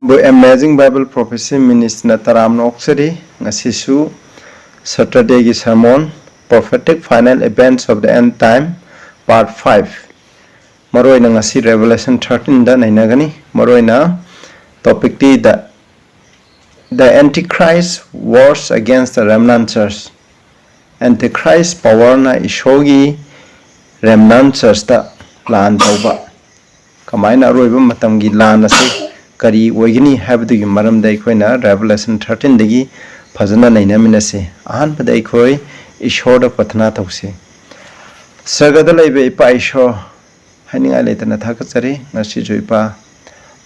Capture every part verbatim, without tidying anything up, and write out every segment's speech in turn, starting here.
ꯕꯨ Amazing Bible Prophecy Ministryꯅ ꯇꯔꯥꯝꯅ ꯑꯣꯛꯆꯔꯤ꯫ ꯉꯁꯤꯁꯨ Saturdayꯒꯤ sermon, Prophetic Final Events of the End Time, Part five꯫ ꯃꯔꯨꯑꯣꯏꯅ ꯉꯁꯤ Revelation thirteenꯗ ꯅꯩꯅꯒꯅꯤ꯫ ꯃꯔꯨꯑꯣꯏꯅ topicꯇꯤ the, the Antichrist Wars Against the Remnant Church꯫ Antichrist powerꯅ ꯏꯁꯣꯔꯒꯤ remnant churchꯇ ꯂꯥꯟ ꯇꯧꯕ꯫ ꯀꯃꯥꯏꯅ ꯑꯔꯣꯏꯕ ꯃꯇꯝꯒꯤ ꯂꯥꯟ ꯑꯁꯤ ꯀꯔꯤ ꯑꯣꯏꯒꯅꯤ ꯍꯥꯏꯕꯗꯨꯒꯤ ꯃꯔꯝꯗ ꯑꯩꯈꯣꯏꯅ Revelation thirteenꯗꯒꯤ ꯐꯖꯅ ꯅꯩꯅꯃꯤꯟꯅꯁꯤ꯫ ꯑꯍꯥꯟꯕꯗ ꯑꯩꯈꯣꯏ ꯏꯁꯣꯔꯗ ꯄ꯭ꯔꯊꯅꯥ ꯇꯧꯁꯤ꯫ ꯁꯔꯒꯗ ꯂꯩꯕ ꯏꯄꯥ ꯏꯁꯣꯔ, ꯍꯥꯏꯅꯤꯡꯉꯥꯏ ꯂꯩꯇꯅ ꯊꯥꯒꯠꯆꯔꯤ꯫ ꯉꯁꯤꯁꯨ ꯏꯄꯥ,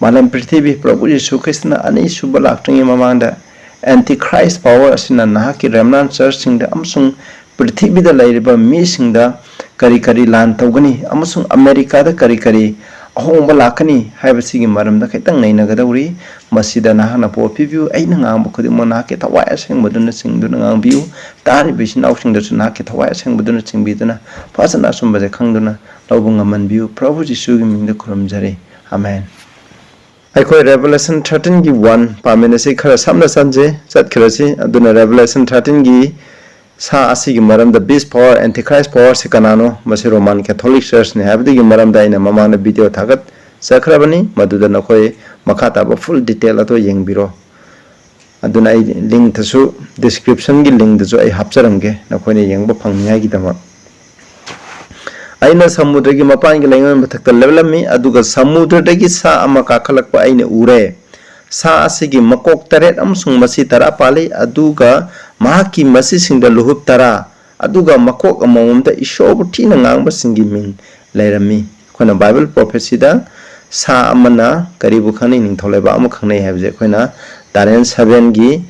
ꯃꯥꯂꯦꯝ ꯄ꯭ꯔꯤꯊꯤꯕꯤ ꯄ꯭ꯔꯚꯨ ꯌꯤꯁꯨ ꯈ꯭ꯔꯤꯁꯇꯅ ꯑꯅꯤꯁꯨꯕ ꯂꯥꯛꯇ꯭ꯔꯤꯉꯩ ꯃꯃꯥꯡꯗ Antichrist power ꯑꯁꯤꯅ ꯅꯍꯥꯛꯀꯤ remnant churchꯁꯤꯡꯗ ꯑꯃꯁꯨꯡ ꯄ꯭ꯔꯤꯊꯤꯕꯤꯗ ꯂꯩꯔꯤꯕ ꯃꯤꯁꯤꯡꯗ ꯀꯔꯤ ꯀꯔꯤ ꯂꯥꯟ ꯇꯧꯒꯅꯤ ꯑꯃꯁꯨꯡ ꯑꯃꯦꯔꯤꯀꯥꯗ ꯀꯔꯤ ꯀꯔꯤ ꯑꯍꯣꯡꯕ ꯂꯥꯛꯀꯅꯤ ꯍꯥꯏꯕꯁꯤꯒꯤ ꯃꯔꯝꯗ ꯈꯤꯇꯪ ꯅꯩꯅꯒꯗꯧꯔꯤ꯫ ꯃꯁꯤꯗ ꯅꯍꯥꯛꯅ ꯄꯣꯠ ꯄꯤꯕꯤꯌꯨ꯫ ꯑꯩꯅ ꯉꯥꯡꯕ ꯈꯨꯗꯤꯡꯃꯛ ꯅꯍꯥꯛꯀꯤ ꯊꯋꯥꯏ ꯑꯁꯦꯡꯕꯗꯨꯅ ꯆꯤꯡꯗꯨꯅ ꯉꯥꯡꯕꯤꯌꯨ꯫ ꯇꯥꯔꯤꯕ ꯏꯆꯤꯟ ꯏꯅꯥꯎꯁꯤꯡꯗꯁꯨ ꯅꯍꯥꯛꯀꯤ ꯊꯋꯥꯏ ꯑꯁꯦꯡꯕꯗꯨꯅ ꯆꯤꯡꯕꯤꯗꯨꯅ ꯐꯖꯅ ꯑꯆꯨꯝꯕꯁꯦ ꯈꯪꯗꯨꯅ ꯂꯧꯕ ꯉꯝꯍꯟꯕꯤꯌꯨ꯫ ꯄ꯭ꯔꯚꯨ ꯖꯤꯁꯨꯒꯤ ꯃꯤꯡꯗ ꯈꯨꯔꯨꯝꯖꯔꯤ꯫ ꯑꯃꯦꯟ꯫ ꯑꯩꯈꯣꯏ Revelation thirteenꯒꯤ one ꯄꯥꯃꯤꯟꯅꯁꯤ꯫ ꯈꯔ ꯁꯝꯅ ꯆꯟꯁꯦ, ꯆꯠꯈ꯭ꯔꯁꯤ꯫ ꯑꯗꯨꯅ Revelation thirteenꯒꯤ ꯁꯥ ꯑꯁꯤꯒꯤ ꯃꯔꯝꯗ, beast power, Antichrist powerꯁꯤ ꯀꯅꯥꯅꯣ? ꯃꯁꯤ Roman Catholic Churchꯅꯤ ꯍꯥꯏꯕꯗꯨꯒꯤ ꯃꯔꯝꯗ ꯑꯩꯅ ꯃꯃꯥꯡꯗ video ꯊꯥꯒꯠꯆꯈ꯭ꯔꯕꯅꯤ, ꯃꯗꯨꯗ ꯅꯈꯣꯏ ꯃꯈꯥ ꯇꯥꯕ full detail ꯑꯗꯨ ꯌꯦꯡꯕꯤꯔꯣ꯫ ꯑꯗꯨꯅ ꯑꯩ linkꯇꯁꯨ, descriptionꯒꯤ linkꯇꯁꯨ ꯑꯩ ꯍꯥꯞꯆꯔꯝꯒꯦ, ꯅꯈꯣꯏꯅ ꯌꯦꯡꯕ ꯐꯪꯅꯤꯡꯉꯥꯏꯒꯤꯗꯃꯛ꯫ ꯑꯩꯅ ꯁꯃꯨꯗ꯭ꯔꯒꯤ ꯃꯄꯥꯟꯒꯤ ꯂꯩꯉꯣꯏ ꯃꯊꯛꯇ ꯂꯦꯞꯂꯝꯃꯤ, ꯑꯗꯨꯒ ꯁꯃꯨꯗ꯭ꯔꯗꯒꯤ ꯁꯥ ꯑꯃ ꯀꯥꯈꯠꯂꯛꯄ ꯑꯩꯅ ꯎꯔꯦ꯫ ꯁꯥ ꯑꯁꯤꯒꯤ ꯃꯀꯣꯛ ꯇꯔꯦꯠ ꯑꯃꯁꯨꯡ ꯃꯁꯤ ꯇꯔꯥ ꯄꯥꯜꯂꯤ, ꯑꯗꯨꯒ ꯃꯍꯥꯛꯀꯤ ꯃꯁꯤꯁꯤꯡꯗ ꯂꯨꯍꯨꯞ ꯇꯔꯥ, ꯑꯗꯨꯒ ꯃꯀꯣꯛ ꯑꯃꯃꯝꯗ ꯏꯁꯣꯔꯕꯨ ꯊꯤꯅ ꯉꯥꯡꯕꯁꯤꯡꯒꯤ ꯃꯤꯡ ꯂꯩꯔꯝꯃꯤ꯫ ꯑꯩꯈꯣꯏꯅ Bible prophecyꯗ ꯁꯥ ꯑꯃꯅ ꯀꯔꯤꯕꯨ ꯈꯪꯅꯩ? ꯅꯤꯡꯊꯧ ꯂꯩꯕꯥꯛ ꯑꯃ ꯈꯪꯅꯩ ꯍꯥꯏꯕꯁꯦ ꯑꯩꯈꯣꯏꯅ Daniel sevenꯒꯤ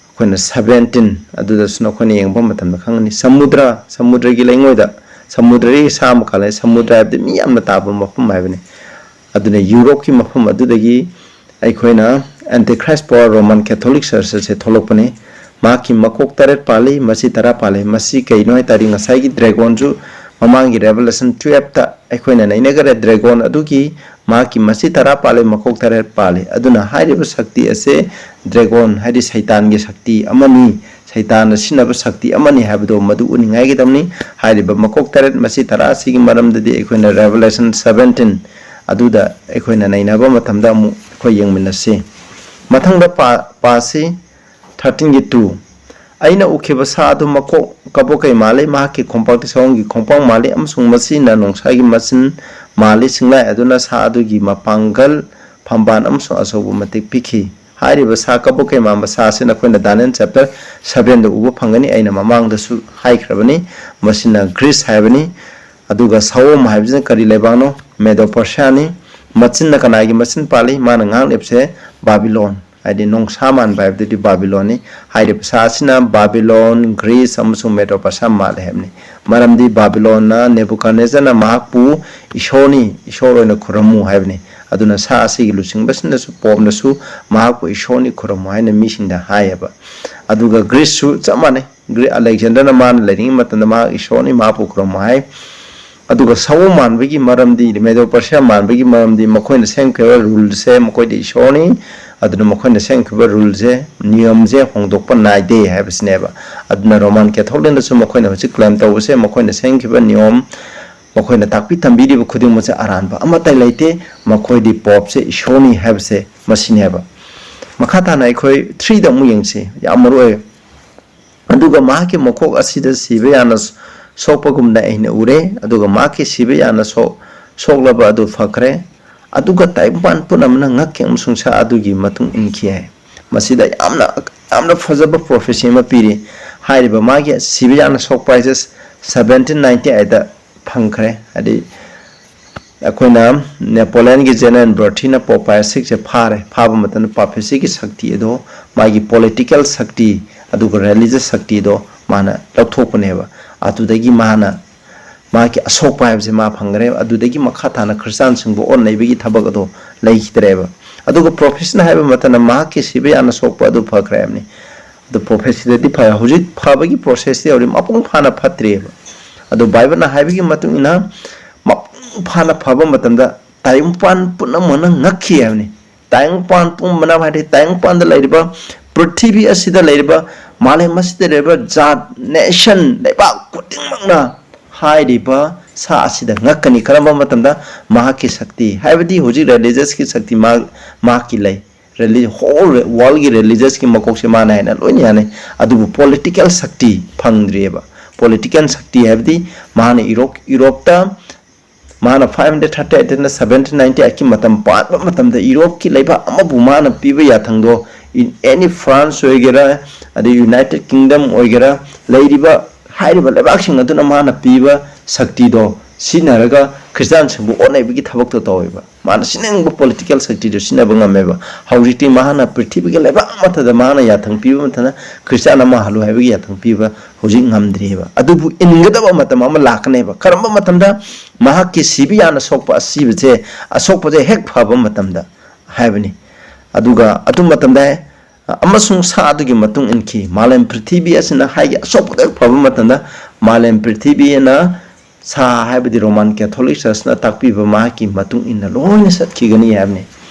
ꯑꯩꯈꯣꯏꯅ seventeen ꯑꯗꯨꯗꯁꯨ ꯅꯈꯣꯏꯅ ꯌꯦꯡꯕ ꯃꯇꯝꯗ ꯈꯪꯒꯅꯤ꯫ ꯁꯃꯨꯗ꯭ꯔ, ꯁꯃꯨꯗ꯭ꯔꯒꯤ ꯂꯩꯉꯣꯏꯗ, ꯁꯃꯨꯗ꯭ꯔꯒꯤ ꯁꯥ ꯑꯃ ꯀꯥꯜꯂꯦ꯫ ꯁꯃꯨꯗ꯭ꯔ ꯍꯥꯏꯕꯗꯤ ꯃꯤ ꯌꯥꯝꯅ ꯇꯥꯕ ꯃꯐꯝ ꯍꯥꯏꯕꯅꯤ꯫ ꯑꯗꯨꯅ ꯌꯨꯔꯣꯞꯀꯤ ꯃꯐꯝ ꯑꯗꯨꯗꯒꯤ ꯑꯩꯈꯣꯏꯅ Antichrist power Roman Catholic Church ꯑꯁꯦ ꯊꯣꯛꯂꯛꯄꯅꯤ꯫ ꯃꯍꯥꯛꯀꯤ ꯃꯀꯣꯛ ꯇꯔꯦꯠ ꯄꯥꯜꯂꯤ, ꯃꯁꯤ ꯇꯔꯥ ꯄꯥꯜꯂꯤ꯫ ꯃꯁꯤ ꯀꯩꯅꯣ ꯍꯥꯏ ꯇꯥꯔꯗꯤ, ꯉꯁꯥꯏꯒꯤ dragonꯁꯨ ꯃꯃꯥꯡꯒꯤ Revelation twelveꯇ ꯑꯩꯈꯣꯏꯅ ꯅꯩꯅꯈꯔꯦ꯫ Dragon ꯑꯗꯨꯒꯤ ꯃꯍꯥꯛꯀꯤ ꯃꯆꯤ ꯇꯔꯥ ꯄꯥꯜꯂꯤ, ꯃꯀꯣꯛ ꯇꯔꯦꯠ ꯄꯥꯜꯂꯤ꯫ ꯑꯗꯨꯅ ꯍꯥꯏꯔꯤꯕ ꯁꯛꯇꯤ ꯑꯁꯦ ꯗ꯭ꯔꯦꯒꯣꯟ, ꯍꯥꯏꯗꯤ ꯁꯩꯇꯥꯟꯒꯤ ꯁꯛꯇꯤ ꯑꯃꯅꯤ, ꯁꯩꯇꯥꯟꯅ ꯁꯤꯖꯤꯟꯅꯕ ꯁꯛꯇꯤ ꯑꯃꯅꯤ ꯍꯥꯏꯕꯗꯣ ꯃꯗꯨ ꯎꯅꯤꯡꯉꯥꯏꯒꯤꯗꯃꯛꯅꯤ꯫ ꯍꯥꯏꯔꯤꯕ ꯃꯀꯣꯛ ꯇꯔꯦꯠ, ꯃꯆꯤ ꯇꯔꯥ ꯑꯁꯤꯒꯤ ꯃꯔꯝꯗꯗꯤ ꯑꯩꯈꯣꯏꯅ Revelation seventeen ꯑꯗꯨꯗ ꯑꯩꯈꯣꯏꯅ ꯅꯩꯅꯕ ꯃꯇꯝꯗ ꯑꯃꯨꯛ ꯑꯩꯈꯣꯏ ꯌꯦꯡꯃꯤꯟꯅꯁꯤ꯫ ꯃꯊꯪꯗ ꯄꯥ-, ꯄꯥꯁꯤ, thirteenꯒꯤ two꯫ ꯑꯩꯅ ꯎꯈꯤꯕ ꯁꯥ ꯑꯗꯨ ꯃꯀꯣꯛ ꯀꯕꯣꯀꯩ ꯃꯥꯜꯂꯤ, ꯃꯍꯥꯛꯀꯤ ꯈꯣꯡꯄꯥꯛꯇꯤ ꯁꯑꯣꯝꯒꯤ ꯈꯣꯡꯄꯥꯛ ꯃꯥꯜꯂꯤ, ꯑꯃꯁꯨꯡ ꯃꯁꯤꯅ ꯅꯣꯡꯁꯥꯒꯤ ꯃꯆꯤꯟ ꯃꯥꯜꯂꯤ꯫ ꯆꯤꯡꯂꯥꯏ ꯑꯗꯨꯅ ꯁꯥ ꯑꯗꯨꯒꯤ ꯃꯄꯥꯡꯒꯜ, ꯐꯝꯕꯥꯜ ꯑꯃꯁꯨꯡ ꯑꯆꯧꯕ ꯃꯇꯤꯛ ꯄꯤꯈꯤ꯫ ꯍꯥꯏꯔꯤꯕ ꯁꯥ ꯀꯕꯣꯀꯩ ꯃꯥꯟꯕ ꯁꯥ ꯑꯁꯤ ꯅꯈꯣꯏꯅ Daniel chapter sevenꯗ ꯎꯕ ꯐꯪꯒꯅꯤ꯫ ꯑꯩꯅ ꯃꯃꯥꯡꯗꯁꯨ ꯍꯥꯏꯈ꯭ꯔꯕꯅꯤ, ꯃꯁꯤꯅ ꯒ꯭ꯔꯤꯁ ꯍꯥꯏꯕꯅꯤ꯫ ꯑꯗꯨꯒ ꯁꯑꯣꯝ ꯍꯥꯏꯕꯁꯤꯅ ꯀꯔꯤ ꯂꯩꯕꯥꯛꯅꯣ? ꯃꯦꯗꯣ ꯄꯔꯁꯤꯌꯥꯅꯤ꯫ ꯃꯆꯤꯟꯅ ꯀꯅꯥꯒꯤ ꯃꯆꯤꯟ ꯄꯥꯜꯂꯤ? ꯃꯥꯅ ꯉꯥꯡꯂꯤꯕꯁꯦ ꯕꯥꯕꯤꯂꯣꯟ, ꯍꯥꯏꯗꯤ ꯅꯣꯡꯁꯥ ꯃꯥꯟꯕ ꯍꯥꯏꯕꯗꯨꯗꯤ ꯕꯥꯕꯤꯂꯣꯟꯅꯤ꯫ ꯍꯥꯏꯔꯤꯕ ꯁꯥ ꯑꯁꯤꯅ ꯕꯥꯕꯤꯂꯣꯟ, ꯒ꯭ꯔꯤꯁ ꯑꯃꯁꯨꯡ ꯃꯦꯗꯣ ꯄꯔꯁꯤꯌꯥ ꯃꯥꯜꯂꯦ ꯍꯥꯏꯕꯅꯤ꯫ ꯃꯔꯝꯗꯤ ꯕꯥꯕꯤꯂꯣꯟꯅ ꯅꯦꯕꯨꯀꯥꯗꯅꯦꯖꯔꯅ ꯃꯍꯥꯛꯄꯨ ꯏꯁꯣꯔꯅꯤ, ꯏꯁꯣꯔ ꯑꯣꯏꯅ ꯈꯨꯔꯨꯝꯃꯨ ꯍꯥꯏꯕꯅꯤ꯫ ꯑꯗꯨꯅ ꯁꯥ ꯑꯁꯤꯒꯤ ꯂꯨꯆꯤꯡꯕꯁꯤꯡꯅꯁꯨ, ꯄꯣꯞꯅꯁꯨ ꯃꯍꯥꯛꯄꯨ ꯏꯁꯣꯔꯅꯤ ꯈꯨꯔꯨꯝꯃꯨ ꯍꯥꯏꯅ ꯃꯤꯁꯤꯡꯗ ꯍꯥꯏꯌꯦꯕ꯫ ꯑꯗꯨꯒ ꯒ꯭ꯔꯤꯁꯁꯨ ꯆꯞ ꯃꯥꯟꯅꯩ꯫ ꯒ꯭ꯔꯤ-, ꯑꯂꯦꯛꯖꯦꯟꯗꯔꯅ ꯃꯥꯅ ꯂꯩꯔꯤꯉꯩ ꯃꯇꯝꯗ ꯃꯍꯥꯛ ꯏꯁꯣꯔꯅꯤ, ꯃꯍꯥꯛꯄꯨ ꯈꯨꯔꯨꯝꯃꯨ ꯍꯥꯏ꯫ ꯑꯗꯨꯒ ꯁꯑꯣꯝ ꯃꯥꯟꯕꯒꯤ ꯃꯔꯝꯗꯤ, ꯃꯦꯗꯣ ꯄꯔꯁꯤꯌꯥ ꯃꯥꯟꯕꯒꯤ ꯃꯔꯝꯗꯤ ꯃꯈꯣꯏꯅ ꯁꯦꯝꯈꯤꯕ ꯔꯨꯜꯁꯦ ꯃꯈꯣꯏꯗꯤ ꯏꯁꯣꯔꯅꯤ꯫ ꯑꯗꯨꯅ ꯃꯈꯣꯏꯅ ꯁꯦꯝꯈꯤꯕ ꯔꯨꯜꯁꯦ, ꯅꯤꯌꯝꯁꯦ ꯍꯣꯡꯗꯣꯛꯄ ꯅꯥꯏꯗꯦ ꯍꯥꯏꯕꯁꯤꯅꯦꯕ꯫ ꯑꯗꯨꯅ ꯔꯣꯃꯥꯟ ꯀꯦꯊꯣꯂꯤꯛꯅꯁꯨ ꯃꯈꯣꯏꯅ ꯍꯧꯖꯤꯛ ꯀ꯭ꯂꯦꯝ ꯇꯧꯕꯁꯦ, ꯃꯈꯣꯏꯅ ꯁꯦꯝꯈꯤꯕ ꯅꯤꯌꯝ, ꯃꯈꯣꯏꯅ ꯇꯥꯛꯄꯤ ꯇꯝꯕꯤꯔꯤꯕ ꯈꯨꯗꯤꯡꯃꯛꯁꯦ ꯑꯔꯥꯟꯕ ꯑꯃꯠꯇ ꯂꯩꯇꯦ꯫ ꯃꯈꯣꯏꯗꯤ ꯄꯣꯞꯁꯦ ꯏꯁꯣꯔꯅꯤ ꯍꯥꯏꯕꯁꯦ ꯃꯁꯤꯅꯦꯕ꯫ ꯃꯈꯥ ꯇꯥꯅ ꯑꯩꯈꯣꯏ threeꯗ ꯑꯃꯨꯛ ꯌꯦꯡꯁꯤ, ꯌꯥꯝ ꯃꯔꯨ ꯑꯣꯏ꯫ ꯑꯗꯨꯒ ꯃꯍꯥꯛꯀꯤ ꯃꯀꯣꯛ ꯑꯁꯤꯗ ꯁꯤꯕ ꯌꯥꯅ ꯁꯣꯛꯄꯒꯨꯝꯅ ꯑꯩꯅ ꯎꯔꯦ꯫ ꯑꯗꯨꯒ ꯃꯍꯥꯛꯀꯤ ꯁꯤꯕ ꯌꯥꯅ ꯁꯣꯛ-, ꯁꯣꯛꯂꯕ ꯑꯗꯨ ꯐꯈ꯭ꯔꯦ꯫ ꯑꯗꯨꯒ ꯇꯥꯏꯕꯪꯄꯥꯟ ꯄꯨꯝꯅꯃꯛꯅ ꯉꯛꯈꯤ ꯑꯃꯁꯨꯡ ꯁꯥ ꯑꯗꯨꯒꯤ ꯃꯇꯨꯡ ꯏꯟꯈꯤ ꯍꯥꯏ꯫ ꯃꯁꯤꯗ ꯌꯥꯝꯅ, ꯌꯥꯝꯅ ꯐꯖꯕ prophecy ꯑꯃ ꯄꯤꯔꯤ꯫ ꯍꯥꯏꯔꯤꯕ ꯃꯥꯒꯤ ꯁꯤꯕ ꯌꯥꯅ ꯁꯣꯛꯄ ꯍꯥꯏꯁꯦ seventeen ninety eightꯇ ꯐꯪꯈ꯭ꯔꯦ꯫ ꯍꯥꯏꯗꯤ ꯑꯩꯈꯣꯏꯅ ꯅꯦꯄꯣꯂꯤꯌꯟꯒꯤ ꯖꯦꯅꯔꯦꯜ ꯕꯔꯊꯤꯅ ꯄꯣꯞ ꯄꯥꯌꯁ ꯁꯤꯛꯁꯁꯦ ꯐꯥꯔꯦ꯫ ꯐꯥꯕ ꯃꯇꯝꯗ ꯄꯥꯐꯦꯁꯤꯒꯤ ꯁꯛꯇꯤ ꯑꯗꯣ, ꯃꯥꯒꯤ political ꯁꯛꯇꯤ, ꯑꯗꯨꯒ religious ꯁꯛꯇꯤ ꯑꯗꯣ ꯃꯥꯅ ꯂꯧꯊꯣꯛꯄꯅꯦꯕ꯫ ꯑꯗꯨꯗꯒꯤ ꯃꯥꯅ, ꯃꯥꯒꯤ ꯑꯁꯣꯛꯄ ꯍꯥꯏꯕꯁꯦ ꯃꯥ ꯐꯪꯈ꯭ꯔꯦ꯫ ꯑꯗꯨꯗꯒꯤ ꯃꯈꯥ ꯇꯥꯅ ꯈ꯭ꯔꯤꯁꯇꯥꯟꯁꯤꯡꯕꯨ ꯑꯣꯠ ꯅꯩꯕꯒꯤ ꯊꯕꯛ ꯑꯗꯣ ꯂꯩꯈꯤꯗ꯭ꯔꯦꯕ꯫ ꯑꯗꯨꯒ ꯄ꯭ꯔꯣꯐꯦꯁꯤꯅ ꯍꯥꯏꯕ ꯃꯇꯝꯗ ꯃꯍꯥꯛꯀꯤ ꯁꯤꯕ ꯌꯥꯅ ꯁꯣꯛꯄ ꯑꯗꯨ ꯐꯈ꯭ꯔꯦ ꯍꯥꯏꯕꯅꯤ꯫ ꯑꯗꯨ ꯄ꯭ꯔꯣꯐꯦꯁꯤꯗꯗꯤ ꯐꯔꯦ꯫ ꯍꯧꯖꯤꯛ ꯐꯕꯒꯤ processꯇꯤ ꯍꯧꯔꯤ, ꯃꯄꯨꯡ ꯐꯥꯅ ꯐꯠꯇ꯭ꯔꯤꯑꯕ꯫ ꯑꯗꯨ ꯕꯥꯏꯕꯜꯅ ꯍꯥꯏꯕꯒꯤ ꯃꯇꯨꯡ ꯏꯟꯅ ꯃꯄꯨꯡ ꯐꯥꯅ ꯐꯕ ꯃꯇꯝꯗ ꯇꯥꯏꯕꯪꯄꯥꯟ ꯄꯨꯝꯅꯃꯛꯅ ꯉꯛꯈꯤ ꯍꯥꯏꯕꯅꯤ꯫ ꯇꯥꯏꯕꯪꯄꯥꯟ ꯄꯨꯝꯕꯅ ꯍꯥꯏꯗꯤ ꯇꯥꯏꯕꯪꯄꯥꯟꯗ ꯂꯩꯔꯤꯕ, ꯄ꯭ꯔꯤꯊꯤꯕꯤ ꯑꯁꯤꯗ ꯂꯩꯔꯤꯕ, ꯃꯥꯂꯦꯝ ꯑꯁꯤꯗ ꯂꯩꯔꯤꯕ ꯖꯥꯠ, ꯅꯦꯁꯟ, ꯂꯩꯕꯥꯛ ꯈꯨꯗꯤꯡꯃꯛꯅ ꯍꯥꯏꯔꯤꯕ ꯁꯥ ꯑꯁꯤꯗ ꯉꯛꯀꯅꯤ꯫ ꯀꯔꯝꯕ ꯃꯇꯝꯗ? ꯃꯍꯥꯛꯀꯤ ꯁꯛꯇꯤ, ꯍꯥꯏꯕꯗꯤ ꯍꯧꯖꯤꯛ ꯔꯤꯂꯤꯖꯁꯀꯤ ꯁꯛꯇꯤ ꯃꯍꯥꯛ, ꯃꯍꯥꯛꯀꯤ ꯂꯩ꯫ ꯔꯤꯂꯤ-, ꯍꯣꯜ ꯋꯥꯔꯜꯒꯤ ꯔꯤꯂꯤꯖꯁꯀꯤ ꯃꯀꯣꯛꯁꯦ ꯃꯥꯅ ꯍꯥꯏꯅ ꯂꯣꯏꯅ ꯌꯥꯅꯩ꯫ ꯑꯗꯨꯕꯨ ꯄꯣꯂꯤꯇꯤꯀꯦꯜ ꯁꯛꯇꯤ ꯐꯪꯗ꯭ꯔꯤꯑꯕ꯫ ꯄꯣꯂꯤꯇꯤꯀꯦꯜ ꯁꯛꯇꯤ ꯍꯥꯏꯕꯗꯤ ꯃꯥꯅ ꯌꯨꯔꯣꯞ, ꯌꯨꯔꯣꯞꯇ ꯃꯥꯅ five hundred thirty eight ꯅ seventeen ninety eight ꯀꯤ ꯃꯇꯝ ꯄꯥꯟꯕ ꯃꯇꯝꯗ ꯌꯨꯔꯣꯞꯀꯤ ꯂꯩꯕꯥꯛ ꯑꯃꯕꯨ ꯃꯥꯅ ꯄꯤꯕ ꯌꯥꯊꯪꯗꯣ, in any France ꯑꯣꯏꯒꯦꯔꯥ, ꯑꯗꯩ ꯌꯨꯅꯥꯏꯇꯦꯠ ꯀꯤꯡꯗꯝ ꯑꯣꯏꯒꯦꯔꯥ, ꯂꯩꯔꯤꯕ ꯍꯥꯏꯔꯤꯕ ꯂꯩꯕꯥꯛꯁꯤꯡ ꯑꯗꯨꯅ ꯃꯥꯅ ꯄꯤꯕ ꯁꯛꯇꯤꯗꯣ ꯁꯤꯖꯤꯟꯅꯔꯒ ꯈ꯭ꯔꯤꯁꯇꯥꯟꯁꯤꯡꯕꯨ ꯑꯣꯠꯅꯕꯒꯤ ꯊꯕꯛꯇꯣ ꯇꯧꯋꯦꯕ꯫ ꯃꯥꯅ ꯁꯤꯖꯤꯟꯅꯅꯤꯡꯕ ꯄꯣꯂꯤꯇꯤꯀꯦꯜ ꯁꯛꯇꯤꯗꯣ ꯁꯤꯖꯤꯟꯅꯕ ꯉꯝꯃꯦꯕ꯫ ꯍꯧꯖꯤꯛꯇꯤ ꯃꯍꯥꯛꯅ ꯄ꯭ꯔꯤꯊꯤꯕꯤꯒꯤ ꯂꯩꯕꯥꯛ ꯑꯃꯠꯇꯗ ꯃꯍꯥꯛꯅ ꯌꯥꯊꯪ ꯄꯤꯕ ꯃꯇꯝꯗ ꯈ꯭ꯔꯤꯁꯇꯥꯟ ꯑꯃ ꯍꯜꯂꯨ ꯍꯥꯏꯕꯒꯤ ꯌꯥꯊꯪ ꯄꯤꯕ ꯍꯧꯖꯤꯛ ꯉꯝꯗ꯭ꯔꯤꯑꯕ꯫ ꯑꯗꯨꯕꯨ ꯏꯟꯒꯗꯕ ꯃꯇꯝ ꯑꯃ ꯂꯥꯛꯀꯅꯦꯕ꯫ ꯀꯔꯝꯕ ꯃꯇꯝꯗ? ꯃꯍꯥꯛꯀꯤ ꯁꯤꯕ ꯌꯥꯅ ꯁꯣꯛꯄ ꯑꯁꯤꯕꯁꯦ, ꯑꯁꯣꯛꯄꯁꯦ ꯍꯦꯛ ꯐꯕ ꯃꯇꯝꯗ ꯍꯥꯏꯕꯅꯤ꯫ ꯑꯗꯨꯒ ꯑꯗꯨ ꯃꯇꯝꯗ ꯑꯃꯁꯨꯡ ꯁꯥ ꯑꯗꯨꯒꯤ ꯃꯇꯨꯡ ꯏꯟꯈꯤ꯫ ꯃꯥꯂꯦꯝ ꯄ꯭ꯔꯤꯊꯤꯕꯤ ꯑꯁꯤꯅ ꯍꯥꯏꯒꯤ ꯑꯁꯣꯛꯄꯗ ꯐꯕ ꯃꯇꯝꯗ ꯃꯥꯂꯦꯝ ꯄ꯭ꯔꯤꯊꯤꯕꯤꯅ ꯁꯥ ꯍꯥꯏꯕꯗꯤ ꯔꯣꯃꯥꯟ ꯀꯦꯊꯣꯂꯤꯛ ꯆꯔꯆꯅ ꯇꯥꯛꯄꯤꯕ ꯃꯍꯥꯛꯀꯤ ꯃꯇꯨꯡ ꯏꯟꯅ ꯂꯣꯏꯅ ꯆꯠꯈꯤꯒꯅꯤ ꯍꯥꯏꯕꯅꯤ꯫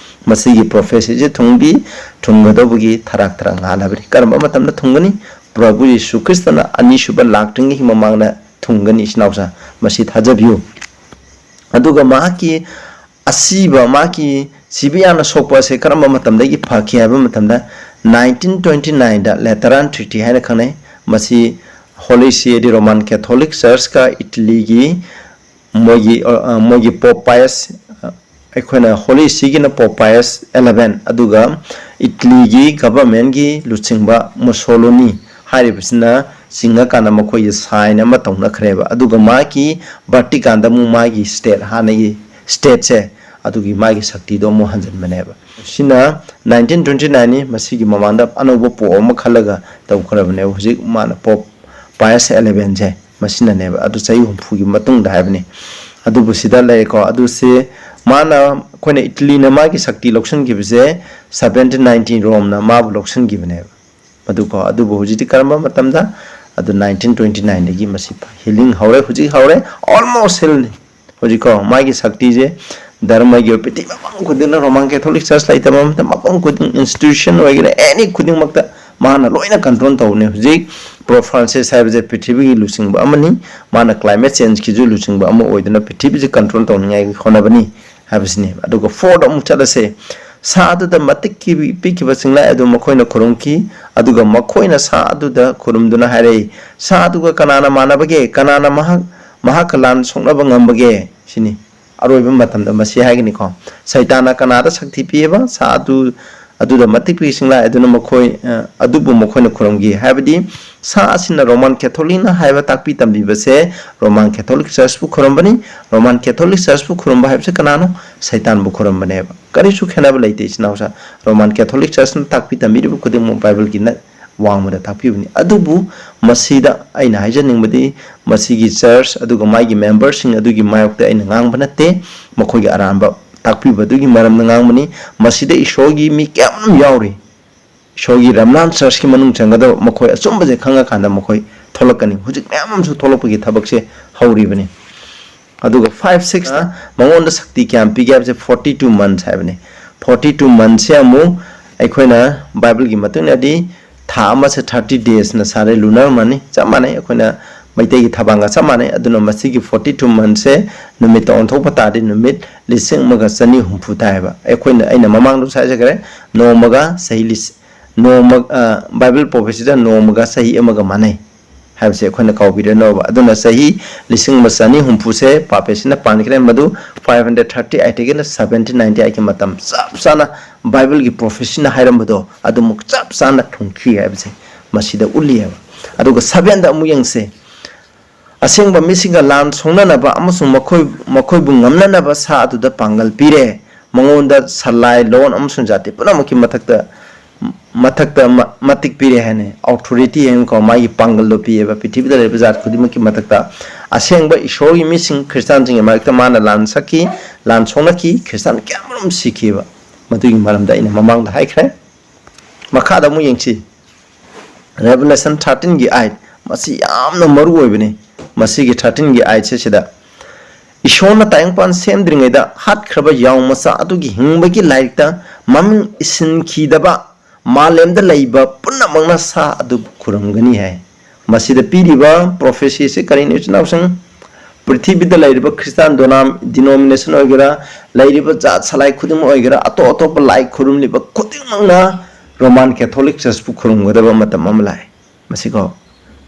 ꯃꯁꯤꯒꯤ ꯄ꯭ꯔꯣꯐꯦꯁꯤꯁꯦ ꯊꯨꯡꯕꯤ ꯊꯨꯡꯒꯗꯧꯕꯒꯤ ꯊꯔꯥꯛ ꯊꯔꯥꯛ ꯉꯥꯜꯂꯕꯅꯤ꯫ ꯀꯔꯝꯕ ꯃꯇꯝꯗ ꯊꯨꯡꯒꯅꯤ? ꯄ꯭ꯔꯚꯨ ꯌꯤꯁꯨ ꯈ꯭ꯔꯤꯁꯇꯅ ꯑꯅꯤꯁꯨꯕ ꯂꯥꯛꯇ꯭ꯔꯤꯉꯩꯒꯤ ꯃꯃꯥꯡꯗ ꯊꯨꯡꯒꯅꯤ, ꯏꯆꯤꯟ ꯏꯅꯥꯎꯁꯥ꯫ ꯃꯁꯤ ꯊꯥꯖꯕꯤꯌꯨ꯫ ꯑꯗꯨꯒ ꯃꯍꯥꯛꯀꯤ ꯑꯁꯤꯕ, ꯃꯍꯥꯛꯀꯤ ꯁꯤꯕ ꯌꯥꯅ ꯁꯣꯛꯄ ꯑꯁꯦ ꯀꯔꯝꯕ ꯃꯇꯝꯗꯒꯤ ꯐꯈꯤ ꯍꯥꯏꯕ ꯃꯇꯝꯗ, nineteen twenty nine ꯗ ꯂꯦꯇꯔꯥꯟ ꯇ꯭ꯔꯤꯇꯤ ꯍꯥꯏꯅ ꯈꯪꯅꯩ꯫ ꯃꯁꯤ ꯍꯣꯂꯤ ꯁꯤ ꯍꯥꯏꯗꯤ ꯔꯣꯃꯥꯟ ꯀꯦꯊꯣꯂꯤꯛ ꯆꯔꯆꯀ ꯏꯇꯂꯤꯒꯤ ꯃꯣꯏꯒꯤ, ꯑ, ꯃꯣꯏꯒꯤ ꯄꯣꯞ ꯄꯥꯏꯁ, ꯑ, ꯑꯩꯈꯣꯏꯅ ꯍꯣꯂꯤ ꯁꯤꯒꯤꯅ ꯄꯣꯞ ꯄꯥꯏꯁ eleven, ꯑꯗꯨꯒ ꯏꯇꯂꯤꯒꯤ ꯒꯚꯔꯟꯃꯦꯟꯒꯤ ꯂꯨꯆꯤꯡꯕ ꯃꯨꯁꯣꯂꯣꯅꯤ ꯍꯥꯏꯔꯤꯕꯁꯤꯅ ꯆꯤꯡꯉꯀꯥꯟꯗ ꯃꯈꯣꯏꯒꯤ ꯁꯥꯏꯟ ꯑꯃ ꯇꯧꯅꯈ꯭ꯔꯦꯕ꯫ ꯑꯗꯨꯒ ꯃꯥꯒꯤ ꯚꯥꯇꯤꯀꯥꯟꯗ ꯑꯃꯨꯛ ꯃꯥꯒꯤ ꯁ꯭ꯇꯦꯠ, ꯍꯥꯟꯅꯒꯤ ꯁ꯭ꯇꯦꯠꯁꯦ, ꯑꯗꯨꯒꯤ ꯃꯥꯒꯤ ꯁꯛꯇꯤꯗꯣ ꯑꯃꯨꯛ ꯍꯟꯖꯤꯟꯕꯅꯦꯕ꯫ ꯁꯤꯅ nineteen twenty nine ꯅꯤ꯫ ꯃꯁꯤꯒꯤ ꯃꯃꯥꯡꯗ ꯑꯅꯧꯕ ꯄꯣꯞ ꯑꯃ ꯈꯜꯂꯒ ꯇꯧꯈ꯭ꯔꯕꯅꯦꯕ꯫ ꯍꯧꯖꯤꯛ ꯃꯥꯅ ꯄꯣꯞ ꯄꯥꯏꯁ eleven ꯁꯦ ꯃꯁꯤꯅꯅꯦꯕ꯫ ꯑꯗꯨ ꯆꯍꯤ ꯍꯨꯝꯐꯨꯒꯤ ꯃꯇꯨꯡꯗ ꯍꯥꯏꯕꯅꯤ꯫ ꯑꯗꯨꯕꯨ ꯁꯤꯗ ꯂꯩꯔꯦꯀꯣ꯫ ꯑꯗꯨꯁꯦ ꯃꯥꯅ, ꯑꯩꯈꯣꯏꯅ ꯏꯇꯂꯤꯅ ꯃꯥꯒꯤ ꯁꯛꯇꯤ ꯂꯧꯁꯤꯟꯈꯤꯕꯁꯦ seventeen ninety, ꯔꯣꯝꯅ ꯃꯥꯕꯨ ꯂꯧꯁꯤꯟꯈꯤꯕꯅꯦꯕ꯫ ꯑꯗꯨꯀꯣ, ꯑꯗꯨꯕꯨ ꯍꯧꯖꯤꯛꯇꯤ ꯀꯔꯝꯕ ꯃꯇꯝꯗ? ꯑꯗꯨ nineteen twenty nine ꯗꯒꯤ ꯃꯁꯤ healing ꯍꯧꯔꯦ, ꯍꯧꯖꯤꯛ ꯍꯧꯔꯦ, almost heal ꯅꯤ꯫ ꯍꯧꯖꯤꯛꯀꯣ, ꯃꯥꯒꯤ ꯁꯛꯇꯤꯁꯦ ꯙꯔꯃꯒꯤ ꯑꯣꯏꯕ ꯄ꯭ꯔꯤꯊꯤꯕꯤ ꯃꯐꯝ ꯈꯨꯗꯤꯡꯗ Roman Catholic Church ꯂꯩꯇꯕ ꯑꯃꯠꯇ, ꯃꯐꯝ ꯈꯨꯗꯤꯡ, institution ꯑꯣꯏꯒꯦꯔꯥ, any ꯈꯨꯗꯤꯡꯃꯛꯇ ꯃꯥꯅ ꯂꯣꯏꯅ control ꯇꯧꯕꯅꯦ꯫ ꯍꯧꯖꯤꯛ Pope Francis ꯍꯥꯏꯕꯁꯦ ꯄ꯭ꯔꯤꯊꯤꯕꯤꯒꯤ ꯂꯨꯆꯤꯡꯕ ꯑꯃꯅꯤ꯫ ꯃꯥꯅ climate changeꯀꯤꯁꯨ ꯂꯨꯆꯤꯡꯕ ꯑꯃ ꯑꯣꯏꯗꯨꯅ ꯄ꯭ꯔꯤꯊꯤꯕꯤꯁꯦ control ꯇꯧꯅꯤꯡꯉꯥꯏꯒꯤ ꯍꯣꯠꯅꯕꯅꯤ ꯍꯥꯏꯕꯁꯤꯅꯦ꯫ ꯑꯗꯨꯒ fourꯗ ꯑꯃꯨꯛ ꯆꯠꯂꯁꯦ꯫ ꯁꯥ ꯑꯗꯨꯗ ꯃꯇꯤꯛ ꯄꯤꯕ-, ꯄꯤꯈꯤꯕ ꯆꯤꯡꯂꯥꯏ ꯑꯗꯨ ꯃꯈꯣꯏꯅ ꯈꯨꯔꯨꯝꯈꯤ꯫ ꯑꯗꯨꯒ ꯃꯈꯣꯏꯅ ꯁꯥ ꯑꯗꯨꯗ ꯈꯨꯔꯨꯝꯗꯨꯅ ꯍꯥꯏꯔꯛꯏ, "ꯁꯥ ꯑꯗꯨꯒ ꯀꯅꯥꯅ ꯃꯥꯟꯅꯕꯒꯦ? ꯀꯅꯥꯅ ꯃꯍꯥꯛ, ꯃꯍꯥꯛꯀ ꯂꯥꯟ ꯁꯣꯛꯅꯕ ꯉꯝꯕꯒꯦ?" ꯁꯤꯅꯤ꯫ ꯑꯔꯣꯏꯕ ꯃꯇꯝꯗ ꯃꯁꯤ ꯍꯥꯏꯒꯅꯤꯀꯣ꯫ ꯁꯩꯇꯥꯟꯅ ꯀꯅꯥꯗ ꯁꯛꯇꯤ ꯄꯤꯌꯦꯕ? ꯁꯥ ꯑꯗꯨ, ꯑꯗꯨꯗ ꯃꯇꯤꯛ ꯄꯤ ꯆꯤꯡꯂꯥꯏ ꯑꯗꯨꯅ ꯃꯈꯣꯏ, ꯑ, ꯑꯗꯨꯕꯨ ꯃꯈꯣꯏꯅ ꯈꯨꯔꯨꯝꯈꯤ꯫ ꯍꯥꯏꯕꯗꯤ ꯁꯥ ꯑꯁꯤꯅ Roman Catholicꯅ ꯍꯥꯏꯕ ꯇꯥꯛꯄꯤ ꯇꯝꯕꯤꯕꯁꯦ Roman Catholic Churchꯄꯨ ꯈꯨꯔꯨꯝꯕꯅꯤ꯫ Roman Catholic Churchꯄꯨ ꯈꯨꯔꯨꯝꯕ ꯍꯥꯏꯕꯁꯦ ꯀꯅꯥꯅꯣ? ꯁꯩꯇꯥꯟꯕꯨ ꯈꯨꯔꯨꯝꯕꯅꯦꯕ꯫ ꯀꯔꯤꯁꯨ ꯈꯦꯠꯅꯕ ꯂꯩꯇꯦ, ꯏꯆꯤꯟ ꯏꯅꯥꯎꯁꯥ꯫ Roman Catholic Churchꯅ ꯇꯥꯛꯄꯤ ꯇꯝꯕꯤꯔꯤꯕ ꯈꯨꯗꯤꯡꯃꯛ Bibleꯒꯤ ꯅ-, ꯋꯥꯡꯃꯗ ꯇꯥꯛꯄꯤꯕꯅꯤ꯫ ꯑꯗꯨꯕꯨ ꯃꯁꯤꯗ ꯑꯩꯅ ꯍꯥꯏꯖꯅꯤꯡꯕꯗꯤ, ꯃꯁꯤꯒꯤ church ꯑꯗꯨꯒ ꯃꯥꯒꯤ memberꯁꯤꯡ ꯑꯗꯨꯒꯤ ꯃꯥꯌꯣꯛꯇ ꯑꯩꯅ ꯉꯥꯡꯕ ꯅꯠꯇꯦ, ꯃꯈꯣꯏꯒꯤ ꯑꯔꯥꯟꯕ ꯇꯥꯛꯄꯤꯕꯗꯨꯒꯤ ꯃꯔꯝꯗ ꯉꯥꯡꯕꯅꯤ꯫ ꯃꯁꯤꯗ ꯏꯁꯣꯔꯒꯤ ꯃꯤ ꯀꯌꯥ ꯑꯃ ꯌꯥꯎꯔꯤ꯫ ꯏꯁꯣꯔꯒꯤ Remnant Churchꯀꯤ ꯃꯅꯨꯡ ꯆꯪꯒꯗꯕ ꯃꯈꯣꯏ ꯑꯆꯨꯝꯕꯁꯦ ꯈꯪꯉꯀꯥꯟꯗ ꯃꯈꯣꯏ ꯊꯣꯛꯂꯛꯀꯅꯤ꯫ ꯍꯧꯖꯤꯛ ꯃꯌꯥꯝ ꯑꯃꯁꯨ ꯊꯣꯛꯂꯛꯄꯒꯤ ꯊꯕꯛꯁꯦ ꯍꯧꯔꯤꯕꯅꯤ꯫ ꯑꯗꯨꯒ five six ꯃꯉꯣꯟꯗ ꯁꯛꯇꯤ ꯀꯌꯥꯝ ꯄꯤꯒꯦ ꯍꯥꯏꯕꯁꯦ forty two months ꯍꯥꯏꯕꯅꯤ꯫ Forty two monthsꯁꯦ ꯑꯃꯨꯛ ꯑꯩꯈꯣꯏꯅ Bibleꯒꯤ ꯃꯇꯨꯡ ꯏꯟꯅꯗꯤ ꯊꯥ ꯑꯃꯁꯦ thirty daysꯅ ꯁꯥꯔꯦ, lunar monthꯅꯤ, ꯆꯞ ꯃꯥꯟꯅꯩ, ꯑꯩꯈꯣꯏꯅ ꯃꯩꯇꯩꯒꯤ ꯊꯕꯥꯡꯒ ꯆꯞ ꯃꯥꯟꯅꯩ꯫ ꯑꯗꯨꯅ ꯃꯁꯤꯒꯤ forty two monthsꯁꯦ ꯅꯨꯃꯤꯠꯇ ꯑꯣꯟꯊꯣꯛꯄ ꯇꯥꯔꯗꯤ ꯅꯨꯃꯤꯠ ꯂꯤꯁꯤꯡ ꯑꯃꯒ ꯆꯅꯤ ꯍꯨꯝꯐꯨ ꯇꯥꯏꯌꯦꯕ꯫ ꯑꯩꯈꯣꯏꯅ, ꯑꯩꯅ ꯃꯃꯥꯡꯗꯁꯨ ꯍꯥꯏꯖꯈ꯭ꯔꯦ, ꯅꯣꯡꯃꯒ ꯆꯍꯤ ꯂꯤꯁ-, ꯅꯣꯡꯃ, ꯑ, Bible prophecyꯗ ꯅꯣꯡꯃꯒ ꯆꯍꯤ ꯑꯃꯒ ꯃꯥꯟꯅꯩ ꯍꯥꯏꯕꯁꯦ ꯑꯩꯈꯣꯏꯅ ꯀꯥꯎꯕꯤꯔꯅꯣꯕ꯫ ꯑꯗꯨꯅ ꯆꯍꯤ ꯂꯤꯁꯤꯡ ꯑꯃ ꯆꯅꯤ ꯍꯨꯝꯐꯨꯁꯦ ꯄꯥꯄꯦꯁꯤꯅ ꯄꯥꯟꯈ꯭ꯔꯦ, ꯃꯗꯨ five hundred thirty eightꯇꯒꯤꯅ seventeen ninety eightꯀꯤ ꯃꯇꯝ ꯆꯞ ꯆꯥꯅ Bibleꯒꯤ prophecyꯅ ꯍꯥꯏꯔꯝꯕꯗꯣ ꯑꯗꯨꯃꯨꯛ ꯆꯞ ꯆꯥꯅ ꯊꯨꯡꯈꯤ ꯍꯥꯏꯕꯁꯦ ꯃꯁꯤꯗ ꯎꯠꯂꯤꯑꯕ꯫ ꯑꯗꯨꯒ sevenꯗ ꯑꯃꯨꯛ ꯌꯦꯡꯁꯦ꯫ ꯑꯁꯦꯡꯕ ꯃꯤꯁꯤꯡꯒ ꯂꯥꯟ ꯁꯣꯛꯅꯅꯕ ꯑꯃꯁꯨꯡ ꯃꯈꯣꯏ, ꯃꯈꯣꯏꯕꯨ ꯉꯝꯅꯅꯕ ꯁꯥ ꯑꯗꯨꯗ ꯄꯥꯡꯒꯜ ꯄꯤꯔꯦ꯫ ꯃꯉꯣꯟꯗ ꯁꯂꯥꯏ, ꯂꯣꯟ ꯑꯃꯁꯨꯡ ꯖꯥꯇꯤ ꯄꯨꯝꯅꯃꯛꯀꯤ ꯃꯊꯛꯇ, ꯃꯊꯛꯇ ꯃ-, ꯃꯇꯤꯛ ꯄꯤꯔꯦ ꯍꯥꯏꯅ, authority ꯍꯥꯏꯅꯀꯣ, ꯃꯥꯒꯤ ꯄꯥꯡꯒꯜꯗꯣ ꯄꯤꯌꯦꯕ꯫ ꯄ꯭ꯔꯤꯊꯤꯕꯤꯗ ꯂꯩꯔꯤꯕ ꯖꯥꯠ ꯈꯨꯗꯤꯡꯃꯛꯀꯤ ꯃꯊꯛꯇ ꯑꯁꯦꯡꯕ ꯏꯁꯣꯔꯒꯤ ꯃꯤꯁꯤꯡ ꯈ꯭ꯔꯤꯁꯇꯥꯟꯁꯤꯡꯒꯤ ꯃꯔꯛꯇ ꯃꯥꯅ ꯂꯥꯟ ꯁꯛꯈꯤ, ꯂꯥꯟ ꯁꯣꯛꯅꯈꯤ, ꯈ꯭ꯔꯤꯁꯇꯥꯟ ꯀꯌꯥꯃꯔꯨꯝ ꯁꯤꯈꯤꯕ꯫ ꯃꯗꯨꯒꯤ ꯃꯔꯝꯗ ꯑꯩꯅ ꯃꯃꯥꯡꯗ ꯍꯥꯏꯈ꯭ꯔꯦ꯫ ꯃꯈꯥꯗ ꯑꯃꯨꯛ ꯌꯦꯡꯁꯤ꯫ Revelation thirteenꯒꯤ eight, ꯃꯁꯤ ꯌꯥꯝꯅ ꯃꯔꯨ ꯑꯣꯏꯕꯅꯤ꯫ ꯃꯁꯤꯒꯤ thirteenꯒꯤ eightꯁꯦ ꯁꯤꯗ ꯏꯁꯣꯔꯅ ꯇꯥꯏꯕꯪꯄꯥꯟ ꯁꯦꯝꯗ꯭ꯔꯤꯉꯩꯗ ꯍꯥꯠꯈ꯭ꯔꯕ ꯌꯥꯎ ꯃꯆꯥ ꯑꯗꯨꯒꯤ ꯍꯤꯡꯕꯒꯤ ꯂꯥꯏꯔꯤꯛꯇ ꯃꯃꯤꯡ ꯏꯁꯤꯟꯈꯤꯗꯕ ꯃꯥꯂꯦꯝꯗ ꯂꯩꯕ ꯄꯨꯝꯅꯃꯛꯅ ꯁꯥ ꯑꯗꯨꯕꯨ ꯈꯨꯔꯨꯝꯒꯅꯤ ꯍꯥꯏ꯫ ꯃꯁꯤꯗ ꯄꯤꯔꯤꯕ prophecy ꯑꯁꯤ ꯀꯔꯤꯅꯣ, ꯏꯆꯤꯟ ꯏꯅꯥꯎꯁꯤꯡ? ꯄ꯭ꯔꯤꯊꯤꯕꯤꯗ ꯂꯩꯔꯤꯕ ꯈ꯭ꯔꯤꯁꯇꯥꯟ ꯗꯣꯅꯥꯝ-, denomination ꯑꯣꯏꯒꯦꯔꯥ, ꯂꯩꯔꯤꯕ ꯖꯥꯠ ꯁꯂꯥꯏ ꯈꯨꯗꯤꯡꯃꯛ ꯑꯣꯏꯒꯦꯔꯥ, ꯑꯇꯣꯞ ꯑꯇꯣꯞꯄ ꯂꯥꯏ ꯈꯨꯔꯨꯝꯂꯤꯕ ꯈꯨꯗꯤꯡꯃꯛꯅ Roman Catholic Churchꯄꯨ ꯈꯨꯔꯨꯝꯒꯗꯕ ꯃꯇꯝ ꯑꯃ ꯂꯥꯛꯑꯦ꯫ ꯃꯁꯤꯀꯣ,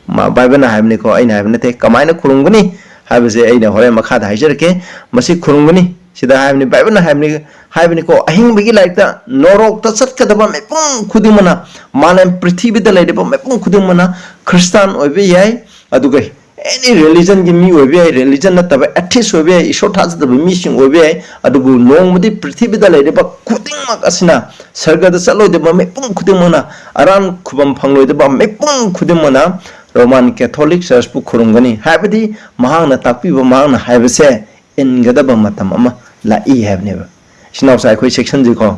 ꯃꯥ-, ꯕꯥꯏꯕꯜꯅ ꯍꯥꯏꯕꯅꯤꯀꯣ, ꯑꯩꯅ ꯍꯥꯏꯕ ꯅꯠꯇꯦ꯫ ꯀꯃꯥꯏꯅ ꯈꯨꯔꯨꯝꯒꯅꯤ ꯍꯥꯏꯕꯁꯦ ꯑꯩꯅ ꯍꯣꯔꯦꯟ ꯃꯈꯥꯗ ꯍꯥꯏꯖꯔꯛꯀꯦ꯫ ꯃꯁꯤ ꯈꯨꯔꯨꯝꯒꯅꯤ ꯁꯤꯗ ꯍꯥꯏꯕꯅꯤ, ꯕꯥꯏꯕꯜꯅ ꯍꯥꯏꯕꯅꯤ, ꯍꯥꯏꯕꯅꯤꯀꯣ, ꯑꯍꯤꯡꯕꯒꯤ ꯂꯥꯏꯔꯤꯛꯇ ꯅꯣꯔꯣꯛꯇ ꯆꯠꯀꯗꯕ ꯃꯤꯄꯨꯝ ꯈꯨꯗꯤꯡꯃꯛꯅ, ꯃꯥꯂꯦꯝ ꯄ꯭ꯔꯤꯊꯤꯕꯤꯗ ꯂꯩꯔꯤꯕ ꯃꯤꯄꯨꯝ ꯈꯨꯗꯤꯡꯃꯛꯅ ꯈ꯭ꯔꯤꯁꯇꯥꯟ ꯑꯣꯏꯕ ꯌꯥꯏ, ꯑꯗꯨꯒ any religionꯒꯤ ꯃꯤ ꯑꯣꯏꯕ ꯌꯥꯏ, religion ꯅꯠꯇꯕ atheist ꯑꯣꯏꯕ ꯌꯥꯏ, ꯏꯁꯣꯔ ꯊꯥꯖꯗꯕ ꯃꯤꯁꯤꯡ ꯑꯣꯏꯕ ꯌꯥꯏ, ꯑꯗꯨꯕꯨ ꯅꯣꯡꯃꯗꯤ ꯄ꯭ꯔꯤꯊꯤꯕꯤꯗ ꯂꯩꯔꯤꯕ ꯈꯨꯗꯤꯡꯃꯛ ꯑꯁꯤꯅ, ꯁꯔꯒꯗ ꯆꯠꯂꯣꯏꯗꯕ ꯃꯤꯄꯨꯝ ꯈꯨꯗꯤꯡꯃꯛꯅ, ꯑꯔꯥꯟ ꯈꯨꯕꯝ ꯐꯪꯂꯣꯏꯗꯕ ꯃꯤꯄꯨꯝ ꯈꯨꯗꯤꯡꯃꯛꯅ Roman Catholic Churchꯄꯨ ꯈꯨꯔꯨꯝꯒꯅꯤ꯫ ꯍꯥꯏꯕꯗꯤ ꯃꯍꯥꯛꯅ ꯇꯥꯛꯄꯤꯕ, ꯃꯍꯥꯛꯅ ꯍꯥꯏꯕꯁꯦ ꯏꯟꯒꯗꯕ ꯃꯇꯝ ꯑꯃ ꯂꯥꯛꯏ ꯍꯥꯏꯕꯅꯦꯕ꯫ ꯏꯆꯤꯟ ꯏꯅꯥꯎꯁꯥ, ꯑꯩꯈꯣꯏ sectionꯁꯤꯀꯣ,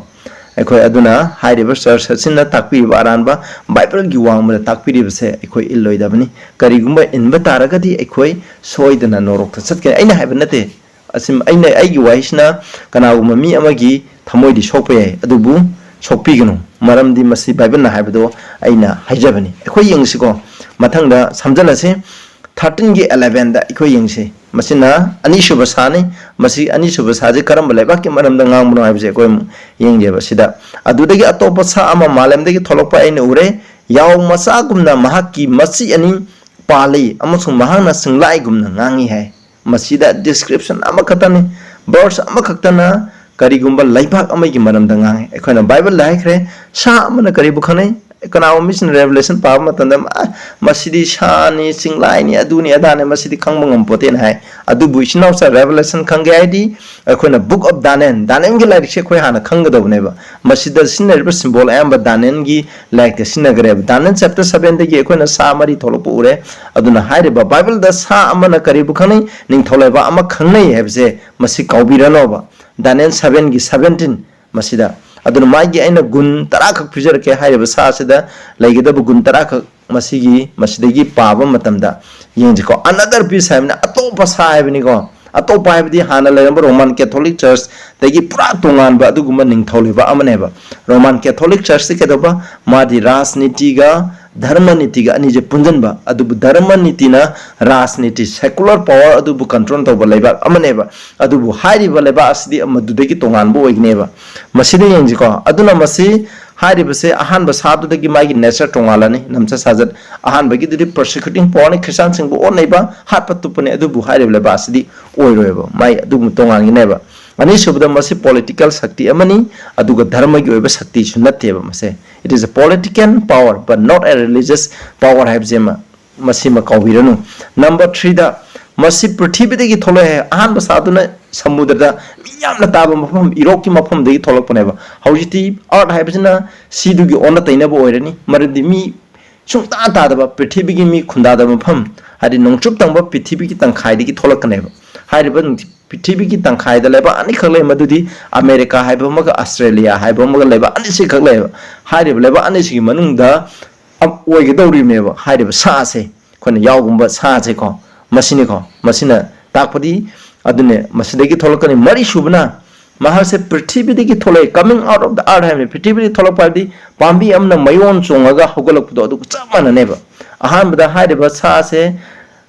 ꯑꯩꯈꯣꯏ ꯑꯗꯨꯅ ꯍꯥꯏꯔꯤꯕ church ꯑꯁꯤꯅ ꯇꯥꯛꯄꯤꯔꯤꯕ ꯑꯔꯥꯟꯕ, ꯕꯥꯏꯕꯜꯒꯤ ꯋꯥꯡꯃꯗ ꯇꯥꯛꯄꯤꯔꯤꯕꯁꯦ ꯑꯩꯈꯣꯏ ꯏꯜꯂꯣꯏꯗꯕꯅꯤ꯫ ꯀꯔꯤꯒꯨꯝꯕ ꯏꯟꯕ ꯇꯥꯔꯒꯗꯤ ꯑꯩꯈꯣꯏ ꯁꯣꯏꯗꯅ ꯅꯣꯔꯣꯛꯇ ꯆꯠꯀꯅꯤ꯫ ꯑꯩꯅ ꯍꯥꯏꯕ ꯅꯠꯇꯦ, ꯑꯁꯤ ꯑꯩꯅ, ꯑꯩꯒꯤ ꯋꯥꯍꯩꯁꯤꯅ ꯀꯅꯥꯒꯨꯝꯕ ꯃꯤ ꯑꯃꯒꯤ ꯊꯃꯣꯏꯗꯤ ꯁꯣꯛꯄ ꯌꯥꯏ, ꯑꯗꯨꯕꯨ ꯁꯣꯛꯄꯤꯒꯅꯨ, ꯃꯔꯝꯗꯤ ꯃꯁꯤ ꯕꯥꯏꯕꯜꯅ ꯍꯥꯏꯕꯗꯣ ꯑꯩꯅ ꯍꯥꯏꯖꯕꯅꯤ꯫ ꯑꯩꯈꯣꯏ ꯌꯦꯡꯁꯤꯀꯣ, ꯃꯊꯪꯗ ꯁꯝꯖꯜꯂꯁꯤ꯫ Thirteenꯒꯤ elevenꯗ ꯑꯩꯈꯣꯏ ꯌꯦꯡꯁꯤ꯫ ꯃꯁꯤꯅ ꯑꯅꯤꯁꯨꯕ ꯁꯥꯅꯤ꯫ ꯃꯁꯤ ꯑꯅꯤꯁꯨꯕ ꯁꯥꯁꯦ ꯀꯔꯝꯕ ꯂꯩꯕꯥꯛꯀꯤ ꯃꯔꯝꯗ ꯉꯥꯡꯕꯅꯣ ꯍꯥꯏꯕꯁꯦ ꯑꯩꯈꯣꯏ ꯑꯃꯨꯛ ꯌꯦꯡꯒꯦꯕ꯫ ꯁꯤꯗ, "ꯑꯗꯨꯗꯒꯤ ꯑꯇꯣꯞꯄ ꯁꯥ ꯑꯃ ꯃꯥꯂꯦꯝꯗꯒꯤ ꯊꯣꯛꯂꯛꯄ ꯑꯩꯅ ꯎꯔꯦ꯫ ꯌꯥꯎ ꯃꯆꯥꯒꯨꯝꯅ ꯃꯍꯥꯛꯀꯤ ꯃꯆꯤ ꯑꯅꯤ ꯄꯥꯜꯂꯤ ꯑꯃꯁꯨꯡ ꯃꯍꯥꯛꯅ ꯆꯤꯡꯂꯥꯏꯒꯨꯝꯅ ꯉꯥꯡꯏ" ꯍꯥꯏ꯫ ꯃꯁꯤꯗ description ꯑꯃꯈꯛꯇꯅꯤ, verse ꯑꯃꯈꯛꯇꯅ ꯀꯔꯤꯒꯨꯝꯕ ꯂꯩꯕꯥꯛ ꯑꯃꯒꯤ ꯃꯔꯝꯗ ꯉꯥꯡꯉꯤ꯫ ꯑꯩꯈꯣꯏꯅ ꯕꯥꯏꯕꯜꯗ ꯍꯥꯏꯈ꯭ꯔꯦ, ꯁꯥ ꯑꯃꯅ ꯀꯔꯤꯕꯨ ꯈꯪꯅꯩ? ꯀꯅꯥꯒꯨꯝꯕ ꯃꯤꯁꯤꯡꯅ Revelation ꯄꯥꯕ ꯃꯇꯝꯗ, "ꯑ, ꯃꯁꯤꯗꯤ ꯁꯥꯅꯤ, ꯆꯤꯡꯂꯥꯏꯅꯤ, ꯑꯗꯨꯅꯤ, ꯑꯗꯥꯅꯤ, ꯃꯁꯤꯗꯤ ꯈꯪꯕ ꯉꯝꯄꯣꯠꯇꯦꯅ" ꯍꯥꯏ꯫ ꯑꯗꯨꯕꯨ ꯏꯆꯤꯟ ꯏꯅꯥꯎꯁꯥ, Revelation ꯈꯪꯒꯦ ꯍꯥꯏꯗꯤ ꯑꯩꯈꯣꯏꯅ Book of Daniel, ꯗꯥꯅꯤꯌꯦꯜꯒꯤ ꯂꯥꯏꯔꯤꯛꯁꯦ ꯑꯩꯈꯣꯏ ꯍꯥꯟꯅ ꯈꯪꯒꯗꯧꯕꯅꯦꯕ꯫ ꯃꯁꯤꯗ ꯁꯤꯖꯤꯟꯅꯔꯤꯕ symbol ꯑꯌꯥꯝꯕ ꯗꯥꯅꯤꯌꯦꯜꯒꯤ ꯂꯥꯏꯔꯤꯛꯇ ꯁꯤꯖꯤꯟꯅꯈ꯭ꯔꯦꯕ꯫ Daniel chapter sevenꯗꯒꯤ ꯑꯩꯈꯣꯏꯅ ꯁꯥ ꯃꯔꯤ ꯊꯣꯛꯂꯛꯄ ꯎꯔꯦ꯫ ꯑꯗꯨꯅ ꯍꯥꯏꯔꯤꯕ ꯕꯥꯏꯕꯜꯗ ꯁꯥ ꯑꯃꯅ ꯀꯔꯤꯕꯨ ꯈꯪꯅꯩ? ꯅꯤꯡꯊꯧ ꯂꯩꯕꯥꯛ ꯑꯃ ꯈꯪꯅꯩ ꯍꯥꯏꯕꯁꯦ ꯃꯁꯤ ꯀꯥꯎꯕꯤꯔꯅꯣꯕ꯫ ꯗꯥꯅꯤꯌꯦꯜ sevenꯒꯤ seventeen ꯃꯁꯤꯗ꯫ ꯑꯗꯨꯅ ꯃꯥꯒꯤ ꯑꯩꯅ ꯒꯨꯟ ꯇꯔꯥꯈꯛ ꯄꯤꯖꯔꯛꯀꯦ꯫ ꯍꯥꯏꯔꯤꯕ ꯁꯥ ꯑꯁꯤꯗ ꯂꯩꯒꯗꯕ ꯒꯨꯟ ꯇꯔꯥꯈꯛ ꯃꯁꯤꯒꯤ, ꯃꯁꯤꯗꯒꯤ ꯄꯥꯕ ꯃꯇꯝꯗ ꯌꯦꯡꯁꯤꯀꯣ꯫ Another beast ꯍꯥꯏꯕꯅ ꯑꯇꯣꯞꯄ ꯁꯥ ꯍꯥꯏꯕꯅꯤꯀꯣ꯫ ꯑꯇꯣꯞꯄ ꯍꯥꯏꯕꯗꯤ ꯍꯥꯟꯅ ꯂꯩꯔꯝꯕ Roman Catholic Church ꯇꯒꯤ ꯄꯨꯔꯥ ꯇꯣꯉꯥꯟꯕ ꯑꯗꯨꯒꯨꯝꯕ ꯅꯤꯡꯊꯧ ꯂꯩꯕꯥꯛ ꯑꯃꯅꯦꯕ꯫ Roman Catholic Church ꯁꯤ ꯀꯩꯗꯧꯕ? ꯃꯥꯗꯤ ꯔꯥꯖꯅꯤꯇꯤꯒ ꯙꯔꯃ ꯅꯤꯇꯤꯒ ꯑꯅꯤꯁꯦ ꯄꯨꯟꯁꯤꯟꯕ, ꯑꯗꯨꯕꯨ ꯙꯔꯃ ꯅꯤꯇꯤꯅ ꯔꯥꯖꯅꯤꯇꯤ, secular power ꯑꯗꯨꯕꯨ control ꯇꯧꯕ ꯂꯩꯕꯥꯛ ꯑꯃꯅꯦꯕ꯫ ꯑꯗꯨꯕꯨ ꯍꯥꯏꯔꯤꯕ ꯂꯩꯕꯥꯛ ꯑꯁꯤꯗꯤ ꯃꯗꯨꯗꯒꯤ ꯇꯣꯉꯥꯟꯕ ꯑꯣꯏꯒꯅꯦꯕ꯫ ꯃꯁꯤꯗ ꯌꯦꯡꯁꯤꯀꯣ꯫ ꯑꯗꯨꯅ ꯃꯁꯤ ꯍꯥꯏꯔꯤꯕꯁꯦ ꯑꯍꯥꯟꯕ ꯁꯥꯗꯨꯗꯒꯤ ꯃꯥꯒꯤ nature ꯇꯣꯉꯥꯜꯂꯅꯤ, ꯂꯝꯆꯠ ꯁꯥꯖꯠ꯫ ꯑꯍꯥꯟꯕꯒꯤꯗꯨꯗꯤ persecuting power ꯅꯤ, ꯈ꯭ꯔꯤꯁꯇꯥꯟꯁꯤꯡꯕꯨ ꯑꯣꯠꯅꯩꯕ, ꯍꯥꯠꯄ ꯇꯨꯞꯄꯅꯤ, ꯑꯗꯨꯕꯨ ꯍꯥꯏꯔꯤꯕ ꯂꯩꯕꯥꯛ ꯑꯁꯤꯗꯤ ꯑꯣꯏꯔꯣꯏꯕ, ꯃꯥꯏ ꯑꯗꯨꯒꯨꯝꯕ ꯇꯣꯉꯥꯟꯒꯅꯦꯕ꯫ ꯑꯅꯤꯁꯨꯕꯗ, ꯃꯁꯤ political ꯁꯛꯇꯤ ꯑꯃꯅꯤ, ꯑꯗꯨꯒ ꯙꯔꯃꯒꯤ ꯑꯣꯏꯕ ꯁꯛꯇꯤꯁꯨ ꯅꯠꯇꯦꯕ꯫ ꯃꯁꯦ, it is a political power but not a religious power ꯍꯥꯏꯕꯁꯦ ꯑꯃ, ꯃꯁꯤꯃ ꯀꯥꯎꯕꯤꯔꯅꯨ꯫ Number three ꯗ, ꯃꯁꯤ ꯄ꯭ꯔꯤꯊꯤꯕꯤꯗꯒꯤ ꯊꯣꯛꯂꯛꯑꯦ꯫ ꯑꯍꯥꯟꯕ ꯁꯥꯗꯨꯅ ꯁꯃꯨꯗ꯭ꯔꯗ ꯃꯤ ꯌꯥꯝꯅ ꯇꯥꯕ ꯃꯐꯝ, ꯏꯔꯣꯛꯀꯤ ꯃꯐꯝꯗꯒꯤ ꯊꯣꯛꯂꯛꯄꯅꯦꯕ꯫ ꯍꯧꯖꯤꯛꯇꯤ earth ꯍꯥꯏꯕꯁꯤꯅ ꯁꯤꯗꯨꯒꯤ ꯑꯣꯟꯅ ꯇꯩꯅꯕ ꯑꯣꯏꯔꯅꯤ, ꯃꯔꯝꯗꯤ ꯃꯤ ꯁꯨꯡꯇꯥ ꯇꯥꯗꯕ, ꯄ꯭ꯔꯤꯊꯤꯕꯤꯒꯤ ꯃꯤ ꯈꯨꯟꯗꯥꯗꯕ ꯃꯐꯝ, ꯍꯥꯏꯗꯤ ꯅꯣꯡꯆꯨꯞ ꯊꯪꯕ ꯄ꯭ꯔꯤꯊꯤꯕꯤꯒꯤ ꯇꯪꯈꯥꯏꯗꯒꯤ ꯊꯣꯛꯂꯛꯀꯅꯦꯕ꯫ ꯍꯥꯏꯔꯤꯕ ꯄ꯭ꯔꯤꯊꯤꯕꯤꯒꯤ ꯇꯪꯈꯥꯏꯗ ꯂꯩꯕꯥꯛ ꯑꯅꯤꯈꯛ ꯂꯩ, ꯃꯗꯨꯗꯤ ꯑꯃꯦꯔꯤꯀꯥ ꯍꯥꯏꯕ ꯑꯃꯒ ꯑꯁꯇ꯭ꯔꯦꯂꯤꯌꯥ ꯍꯥꯏꯕ ꯑꯃꯒ ꯂꯩꯕꯥꯛ ꯑꯅꯤꯁꯤꯈꯛ ꯂꯩꯌꯦꯕ꯫ ꯍꯥꯏꯔꯤꯕ ꯂꯩꯕꯥꯛ ꯑꯅꯤꯁꯤꯒꯤ ꯃꯅꯨꯡꯗ ꯑꯝ-, ꯑꯣꯏꯒꯗꯧꯔꯤꯕꯅꯦꯕ ꯍꯥꯏꯔꯤꯕ ꯁꯥꯁꯦ, ꯑꯩꯈꯣꯏꯅ ꯌꯥꯎꯒꯨꯝꯕ ꯁꯥꯁꯦꯀꯣ꯫ ꯃꯁꯤꯅꯤꯀꯣ, ꯃꯁꯤꯅ ꯇꯥꯛꯄꯗꯤ ꯑꯗꯨꯅꯦ, ꯃꯁꯤꯗꯒꯤ ꯊꯣꯛꯂꯛꯀꯅꯤ꯫ ꯃꯔꯤꯁꯨꯕꯅ, ꯃꯍꯥꯛꯁꯦ ꯄ꯭ꯔꯤꯊꯤꯕꯤꯗꯒꯤ ꯊꯣꯛꯂꯛꯑꯦ, coming out of the earth ꯍꯥꯏꯕꯅꯤ꯫ ꯄ꯭ꯔꯤꯊꯤꯕꯤꯗꯒꯤ ꯊꯣꯛꯂꯛꯄ ꯍꯥꯏꯕꯗꯤ ꯄꯥꯝꯕꯤ ꯑꯃꯅ ꯃꯌꯣꯟ ꯆꯣꯡꯉꯒ ꯍꯧꯒꯠꯂꯛꯄꯗꯣ ꯑꯗꯨꯒ ꯆꯞ ꯃꯥꯟꯅꯅꯦꯕ꯫ ꯑꯍꯥꯟꯕꯗ ꯍꯥꯏꯔꯤꯕ ꯁꯥꯁꯦ,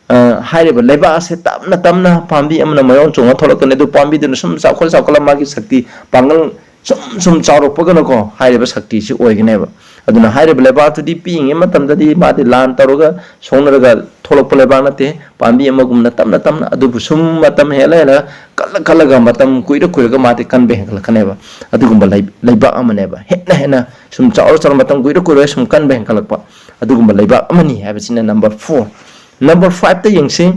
ꯑ, ꯍꯥꯏꯔꯤꯕ ꯂꯩꯕꯥꯛ ꯑꯁꯦ ꯇꯞꯅ ꯇꯞꯅ ꯄꯥꯝꯕꯤ ꯑꯃꯅ ꯃꯌꯣꯟ ꯆꯣꯡꯉ ꯊꯣꯛꯂꯛꯀꯅꯤ꯫ ꯑꯗꯨ ꯄꯥꯝꯕꯤꯗꯨꯅ ꯁꯨꯝ ꯆꯥꯎꯈꯠ ꯆꯥꯎꯈꯠꯂ ꯃꯥꯒꯤ ꯁꯛꯇꯤ, ꯄꯥꯡꯒꯜ ꯁꯨꯝ ꯁꯨꯝ ꯆꯥꯎꯔꯛꯄꯒꯅꯀꯣ, ꯍꯥꯏꯔꯤꯕ ꯁꯛꯇꯤꯁꯤ ꯑꯣꯏꯒꯅꯦꯕ꯫ ꯑꯗꯨꯅ ꯍꯥꯏꯔꯤꯕ ꯂꯩꯕꯥꯛꯇꯨꯗꯤ ꯄꯤꯛꯏꯉꯩ ꯃꯇꯝꯗꯗꯤ ꯃꯥꯗꯤ ꯂꯥꯟ ꯇꯧꯔꯒ ꯁꯣꯛꯅꯔꯒ ꯊꯣꯛꯂꯛꯄ ꯂꯩꯕꯥꯛ ꯅꯠꯇꯦ꯫ ꯄꯥꯝꯕꯤ ꯑꯃꯒꯨꯝꯅ ꯇꯞꯅ ꯇꯞꯅ, ꯑꯗꯨꯕꯨ ꯁꯨꯝ ꯃꯇꯝ ꯍꯦꯜꯂ ꯍꯦꯜꯂ, ꯀꯜꯂ ꯀꯜꯂꯒ, ꯃꯇꯝ ꯀꯨꯏꯔ ꯀꯨꯏꯔꯒ ꯃꯥꯗꯤ ꯀꯟꯕ ꯍꯦꯟꯒꯠꯂꯛꯀꯅꯦꯕ꯫ ꯑꯗꯨꯒꯨꯝꯕ ꯂꯩ-, ꯂꯩꯕꯥꯛ ꯑꯃꯅꯦꯕ꯫ ꯍꯦꯟꯅ ꯍꯦꯟꯅ ꯁꯨꯝ ꯆꯥꯎꯔ ꯆꯥꯎꯔ, ꯃꯇꯝ ꯀꯨꯏꯔ ꯀꯨꯏꯔ ꯁꯨꯝ ꯀꯟꯕ ꯍꯦꯟꯒꯠꯂꯛꯄ, ꯑꯗꯨꯒꯨꯝꯕ ꯂꯩꯕꯥꯛ ꯑꯃꯅꯤ ꯍꯥꯏꯕꯁꯤꯅ number four꯫ Number five ꯇ ꯌꯦꯡꯁꯤ꯫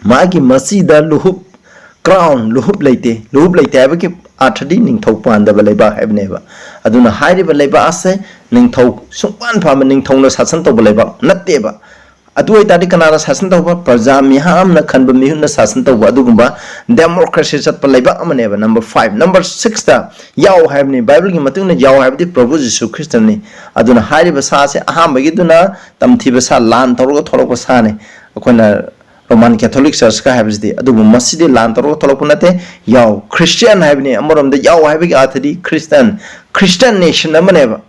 ꯃꯥꯒꯤ ꯃꯆꯤꯗ ꯂꯨꯍꯨꯞ, crown, ꯂꯨꯍꯨꯞ ꯂꯩꯇꯦ꯫ ꯂꯨꯍꯨꯞ ꯂꯩꯇꯦ ꯍꯥꯏꯕꯒꯤ ꯑꯥꯔꯊꯗꯤ ꯅꯤꯡꯊꯧ ꯄꯥꯟꯗꯕ ꯂꯩꯕꯥꯛ ꯍꯥꯏꯕꯅꯦꯕ꯫ ꯑꯗꯨꯅ ꯍꯥꯏꯔꯤꯕ ꯂꯩꯕꯥꯛ ꯑꯁꯦ ꯅꯤꯡꯊꯧ ꯁꯨꯡꯄꯥꯟ ꯄꯥꯟꯕ, ꯅꯤꯡꯊꯧꯅ ꯁꯥꯁꯟ ꯇꯧꯕ ꯂꯩꯕꯥꯛ ꯅꯠꯇꯦꯕ꯫ ꯑꯗꯨ ꯑꯣꯏꯇꯥꯔꯗꯤ ꯀꯅꯥꯅ ꯁꯥꯁꯟ ꯇꯧꯕ? ꯄ꯭ꯔꯖꯥ ꯃꯤꯌꯥꯝꯅ ꯈꯟꯕ ꯃꯤꯍꯨꯠꯅ ꯁꯥꯁꯟ ꯇꯧꯕ ꯑꯗꯨꯒꯨꯝꯕ democracy ꯆꯠꯄ ꯂꯩꯕꯥꯛ ꯑꯃꯅꯦꯕ꯫ Number five꯫ Number six ꯇ ꯌꯥꯎ ꯍꯥꯏꯕꯅꯤ꯫ ꯕꯥꯏꯕꯜꯒꯤ ꯃꯇꯨꯡ ꯏꯟꯅ ꯌꯥꯎ ꯍꯥꯏꯕꯗꯤ ꯄ꯭ꯔꯚꯨ ꯖꯤꯁꯨ ꯈ꯭ꯔꯤꯁꯇꯅꯤ꯫ ꯑꯗꯨꯅ ꯍꯥꯏꯔꯤꯕ ꯁꯥꯁꯦ ꯑꯍꯥꯟꯕꯒꯤꯗꯨꯅ ꯇꯝꯊꯤꯕ ꯁꯥ, ꯂꯥꯟ ꯇꯧꯔꯒ ꯊꯣꯛꯂꯛꯄ ꯁꯥꯅꯤ꯫ ꯑꯩꯈꯣꯏꯅ Roman Catholic Church ꯀ ꯍꯥꯏꯕꯁꯤꯗꯤ꯫ ꯑꯗꯨꯕꯨ ꯃꯁꯤꯗꯤ ꯂꯥꯟ ꯇꯧꯔꯒ ꯊꯣꯛꯂꯛꯄ ꯅꯠꯇꯦ꯫ ꯌꯥꯎ, Christian ꯍꯥꯏꯕꯅꯤ꯫ ꯑꯃꯔꯣꯝꯗ ꯌꯥꯎ ꯍꯥꯏꯕꯒꯤ ꯑꯥꯔꯊꯗꯤ Christian, Christian nation ꯑꯃꯅꯦꯕ꯫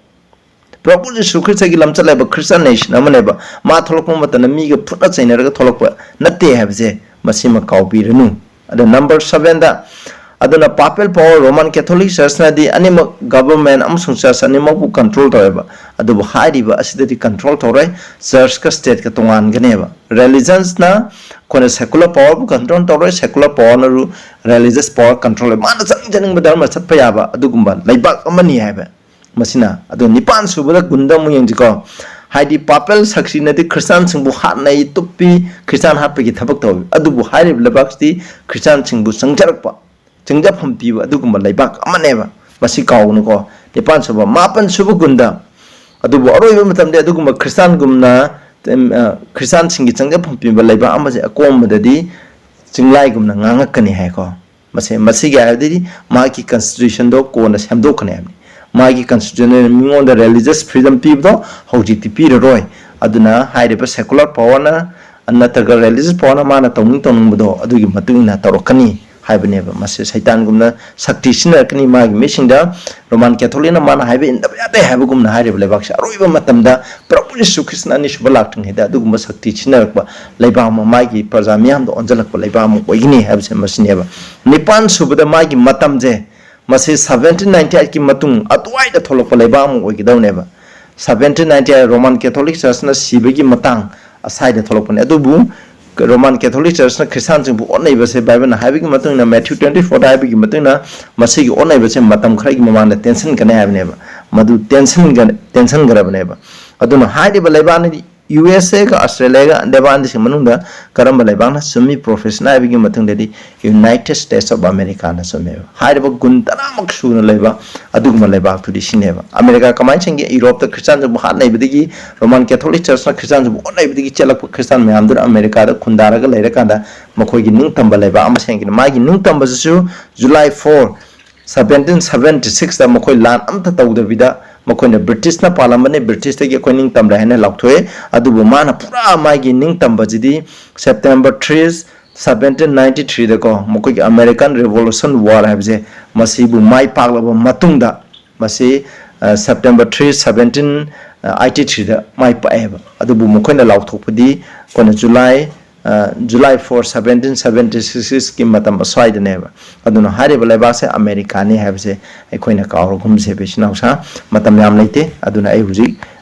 ꯄ꯭ꯔꯚꯨ ꯖꯤꯁꯨ ꯈ꯭ꯔꯤꯁꯇꯒꯤ ꯂꯝꯆꯠ ꯂꯩꯕ Christian nation ꯑꯃꯅꯦꯕ꯫ ꯃꯥ ꯊꯣꯛꯂꯛꯄ ꯃꯇꯝꯗ ꯃꯤꯒ ꯐꯨꯠꯅ ꯆꯩꯅꯔꯒ ꯊꯣꯛꯂꯛꯄ ꯅꯠꯇꯦ ꯍꯥꯏꯕꯁꯦ ꯃꯁꯤꯃ ꯀꯥꯎꯕꯤꯔꯅꯨ꯫ ꯑꯗ number seven ꯗ, ꯑꯗꯨꯅ papal power, Roman Catholic Church ꯅꯗꯤ ꯑꯅꯤꯃꯛ government ꯑꯃꯁꯨꯡ church ꯑꯅꯤꯃꯛꯄꯨ control ꯇꯧꯋꯦꯕ꯫ ꯑꯗꯨꯕꯨ ꯍꯥꯏꯔꯤꯕ ꯑꯁꯤꯗꯗꯤ control ꯇꯧꯔꯣꯏ, church ꯀ state ꯀ ꯇꯣꯉꯥꯟꯒꯅꯦꯕ꯫ Religions ꯅ, ꯑꯩꯈꯣꯏꯅ secular power ꯕꯨ control ꯇꯧꯔꯣꯏ, secular power ꯅ religious power control ꯇꯧꯔꯣꯏ꯫ ꯃꯥꯅ ꯆꯠꯅꯤꯡ ꯆꯠꯅꯤꯡꯕ ꯙꯔꯃ ꯆꯠꯄ ꯌꯥꯕ ꯑꯗꯨꯒꯨꯝꯕ ꯂꯩꯕꯥꯛ ꯑꯃꯅꯤ ꯍꯥꯏꯕ꯫ ꯃꯁꯤꯅ꯫ ꯑꯗꯣ ꯅꯤꯄꯥꯟ ꯁꯨꯕꯗ ꯒꯨꯟꯗ ꯑꯃꯨꯛ ꯌꯦꯡꯁꯤꯀꯣ꯫ ꯍꯥꯏꯗꯤ papal ꯁꯛꯇꯤꯅꯗꯤ ꯈ꯭ꯔꯤꯁꯇꯥꯟꯁꯤꯡꯕꯨ ꯍꯥꯠꯅꯩ, ꯇꯨꯞꯄꯤ, ꯈ꯭ꯔꯤꯁꯇꯥꯟ ꯍꯥꯠꯄꯒꯤ ꯊꯕꯛ ꯇꯧꯏ꯫ ꯑꯗꯨꯕꯨ ꯍꯥꯏꯔꯤꯕ ꯂꯩꯕꯥꯛꯁꯤꯗꯤ ꯈ꯭ꯔꯤꯁꯇꯥꯟꯁꯤꯡꯕꯨ ꯆꯪꯖꯔꯛꯄ, ꯆꯪꯖꯐꯝ ꯄꯤꯕ ꯑꯗꯨꯒꯨꯝꯕ ꯂꯩꯕꯥꯛ ꯑꯃꯅꯦꯕ꯫ ꯃꯁꯤ ꯀꯥꯎꯒꯅꯨꯀꯣ꯫ ꯅꯤꯄꯥꯟ ꯁꯨꯕ, ꯃꯥꯄꯟ ꯁꯨꯕ ꯒꯨꯟꯗ꯫ ꯑꯗꯨꯕꯨ ꯑꯔꯣꯏꯕ ꯃꯇꯝꯗꯤ ꯑꯗꯨꯒꯨꯝꯕ ꯈ꯭ꯔꯤꯁꯇꯥꯟꯒꯨꯝꯅ, ꯑ, ꯈ꯭ꯔꯤꯁꯇꯥꯟꯁꯤꯡꯒꯤ ꯆꯪꯖꯐꯝ ꯄꯤꯕ ꯂꯩꯕꯥꯛ ꯑꯃꯁꯦ ꯑꯀꯣꯟꯕꯗꯗꯤ ꯆꯤꯡꯂꯥꯏꯒꯨꯝꯅ ꯉꯥꯡꯉꯛꯀꯅꯤ ꯍꯥꯏꯀꯣ꯫ ꯃꯁꯤ, ꯃꯁꯤꯒꯤ ꯍꯥꯏꯕꯗꯤ ꯃꯥꯒꯤ constitution ꯗꯣ ꯀꯣꯟꯅ ꯁꯦꯝꯗꯣꯛꯀꯅꯤ ꯍꯥꯏꯕꯅꯤ꯫ ꯃꯥꯒꯤ constitution ꯅ ꯃꯤꯉꯣꯟꯗ religious freedom ꯄꯤꯕꯗꯣ ꯍꯧꯖꯤꯛꯇꯤ ꯄꯤꯔꯔꯣꯏ꯫ ꯑꯗꯨꯅ ꯍꯥꯏꯔꯤꯕ secular power ꯅ ꯅꯠꯇ꯭ꯔꯒ religious power ꯅ ꯃꯥꯅ ꯇꯧꯅꯤꯡ ꯇꯧꯅꯤꯡꯕꯗꯣ ꯑꯗꯨꯒꯤ ꯃꯇꯨꯡ ꯏꯟꯅ ꯇꯧꯔꯛꯀꯅꯤ ꯍꯥꯏꯕꯅꯦꯕ꯫ ꯃꯁꯤ ꯁꯩꯇꯥꯟꯒꯨꯝꯅ ꯁꯛꯇꯤ ꯁꯤꯖꯤꯟꯅꯔꯛꯀꯅꯤ ꯃꯥꯒꯤ ꯃꯤꯁꯤꯡꯗ꯫ Roman Catholic ꯅ ꯃꯥꯅ ꯍꯥꯏꯕ ꯏꯟꯗꯕ ꯌꯥꯗꯦ ꯍꯥꯏꯕꯒꯨꯝꯅ ꯍꯥꯏꯔꯤꯕ ꯂꯩꯕꯥꯛꯁꯦ ꯑꯔꯣꯏꯕ ꯃꯇꯝꯗ ꯄ꯭ꯔꯚꯨ ꯌꯤꯁꯨ ꯈ꯭ꯔꯤꯁꯇꯅ ꯑꯅꯤꯁꯨꯕ ꯂꯥꯛꯇ꯭ꯔꯤꯉꯩꯗ ꯑꯗꯨꯒꯨꯝꯕ ꯁꯛꯇꯤ ꯁꯤꯖꯤꯟꯅꯔꯛꯄ ꯂꯩꯕꯥꯛ ꯑꯃ, ꯃꯥꯒꯤ ꯄ꯭ꯔꯖꯥ ꯃꯤꯌꯥꯝꯗ ꯑꯣꯟꯁꯤꯜꯂꯛꯄ ꯂꯩꯕꯥꯛ ꯑꯃ ꯑꯣꯏꯒꯅꯤ ꯍꯥꯏꯕꯁꯦ ꯃꯁꯤꯅꯦꯕ꯫ ꯅꯤꯄꯥꯟ ꯁꯨꯕꯗ ꯃꯥꯒꯤ ꯃꯇꯝꯁꯦ, ꯃꯁꯤ seventeen ninety eight ꯀꯤ ꯃꯇꯨꯡ ꯑꯗꯨꯋꯥꯏꯗ ꯊꯣꯛꯂꯛꯄ ꯂꯩꯕꯥꯛ ꯑꯃ ꯑꯣꯏꯒꯗꯧꯅꯦꯕ꯫ Seventeen ninety eight Roman Catholic Church ꯅ ꯁꯤꯕꯒꯤ ꯃꯇꯥꯡ ꯑꯁꯥꯏꯗ ꯊꯣꯛꯂꯛꯄꯅꯦ꯫ ꯑꯗꯨꯕꯨ Roman Catholic Church ꯅ ꯈ꯭ꯔꯤꯁꯇꯥꯟꯁꯤꯡꯕꯨ ꯑꯣꯠꯅꯩꯕꯁꯦ ꯕꯥꯏꯕꯜꯅ ꯍꯥꯏꯕꯒꯤ ꯃꯇꯨꯡ ꯏꯟꯅ, Matthew twenty four ꯗ ꯍꯥꯏꯕꯒꯤ ꯃꯇꯨꯡ ꯏꯟꯅ, ꯃꯁꯤꯒꯤ ꯑꯣꯠꯅꯩꯕꯁꯦ ꯃꯇꯝ ꯈꯔꯒꯤ ꯃꯃꯥꯡꯗ ꯇꯦꯟꯁꯤꯟꯒꯅꯤ ꯍꯥꯏꯕꯅꯦꯕ꯫ ꯃꯗꯨ ꯇꯦꯟꯁꯤꯟꯒ-, ꯇꯦꯟꯁꯤꯟꯈ꯭ꯔꯕꯅꯦꯕ꯫ ꯑꯗꯨꯅ ꯍꯥꯏꯔꯤꯕ ꯂꯩꯕꯥꯛ ꯑꯅꯤꯗꯤ, ꯌꯨ ꯑꯦꯁ ꯑꯦ ꯒ ꯑꯁꯇ꯭ꯔꯦꯂꯤꯌꯥꯒ ꯂꯩꯕꯥꯛ ꯑꯅꯤꯁꯤꯒꯤ ꯃꯅꯨꯡꯗ ꯀꯔꯝꯕ ꯂꯩꯕꯥꯛꯅ ꯆꯨꯝꯃꯤ? ꯄ꯭ꯔꯣꯐꯦꯁꯟꯅ ꯍꯥꯏꯕꯒꯤ ꯃꯇꯨꯡꯗꯗꯤ United States of America ꯅ ꯆꯨꯝꯃꯦꯕ꯫ ꯍꯥꯏꯔꯤꯕ ꯒꯨꯟ ꯇꯔꯥꯃꯨꯛ ꯁꯨꯅ ꯂꯩꯕ ꯑꯗꯨꯒꯨꯝꯕ ꯂꯩꯕꯥꯛꯇꯨꯗꯤ ꯁꯤꯅꯦꯕ꯫ ꯑꯃꯦꯔꯤꯀꯥ ꯀꯃꯥꯏꯅ ꯆꯪꯒꯦ? ꯌꯨꯔꯣꯞꯇ ꯈ꯭ꯔꯤꯁꯇꯥꯟꯁꯤꯡꯕꯨ ꯍꯥꯠꯅꯩꯕꯗꯒꯤ, Roman Catholic Church ꯅ ꯈ꯭ꯔꯤꯁꯇꯥꯟꯁꯤꯡꯕꯨ ꯑꯣꯠꯅꯩꯕꯗꯒꯤ ꯆꯦꯜꯂꯛꯄ ꯈ꯭ꯔꯤꯁꯇꯥꯟ ꯃꯌꯥꯝꯗꯨꯅ ꯑꯃꯦꯔꯤꯀꯥꯗ ꯈꯨꯟꯗꯥꯔꯒ ꯂꯩꯔꯀꯥꯟꯗ ꯃꯈꯣꯏꯒꯤ ꯅꯤꯡꯇꯝꯕ ꯂꯩꯕꯥꯛ ꯑꯃ ꯁꯦꯝꯈꯤꯅꯤ꯫ ꯃꯥꯒꯤ ꯅꯤꯡꯇꯝꯕꯁꯤꯁꯨ July four, seventeen seventy six ꯇ ꯃꯈꯣꯏ ꯂꯥꯟ ꯑꯝꯇ ꯇꯧꯗꯕꯤꯗ ꯃꯈꯣꯏꯅ ꯕ꯭ꯔꯤꯇꯤꯁꯅ ꯄꯥꯜꯂꯝꯕꯅꯤ, ꯕ꯭ꯔꯤꯇꯤꯁꯇꯒꯤ ꯑꯩꯈꯣꯏ ꯅꯤꯡꯇꯝꯂꯦ ꯍꯥꯏꯅ ꯂꯥꯎꯊꯣꯛꯑꯦ꯫ ꯑꯗꯨꯕꯨ ꯃꯥꯅ ꯄꯨꯔꯥ ꯃꯥꯒꯤ ꯅꯤꯡꯇꯝꯕꯁꯤꯗꯤ September three, seventeen ninety three ꯗꯀꯣ, ꯃꯈꯣꯏꯒꯤ American Revolution War ꯍꯥꯏꯕꯁꯦ, ꯃꯁꯤꯕꯨ ꯃꯥꯏ ꯄꯥꯛꯂꯕ ꯃꯇꯨꯡꯗ, ꯃꯁꯤ September three, seventeen eighty three ꯗ ꯃꯥꯏ ꯄꯥꯛꯑꯦꯕ꯫ ꯑꯗꯨꯕꯨ ꯃꯈꯣꯏꯅ ꯂꯥꯎꯊꯣꯛꯄꯗꯤ ꯑꯩꯈꯣꯏꯅ July, July four, seventeen seventy six ꯀꯤ ꯃꯇꯝ ꯑꯁ꯭ꯋꯥꯏꯗꯅꯦꯕ꯫ ꯑꯗꯨꯅ ꯍꯥꯏꯔꯤꯕ ꯂꯩꯕꯥꯛꯁꯦ ꯑꯃꯦꯔꯤꯀꯥꯅꯤ ꯍꯥꯏꯕꯁꯦ ꯑꯩꯈꯣꯏꯅ ꯀꯥꯎꯔꯒꯨꯝꯁꯦꯕ, ꯏꯆꯤꯟ ꯏꯅꯥꯎꯁꯥ꯫ ꯃꯇꯝ ꯌꯥꯝ ꯂꯩꯇꯦ, ꯑꯗꯨꯅ ꯑꯩ ꯍꯧꯖꯤꯛ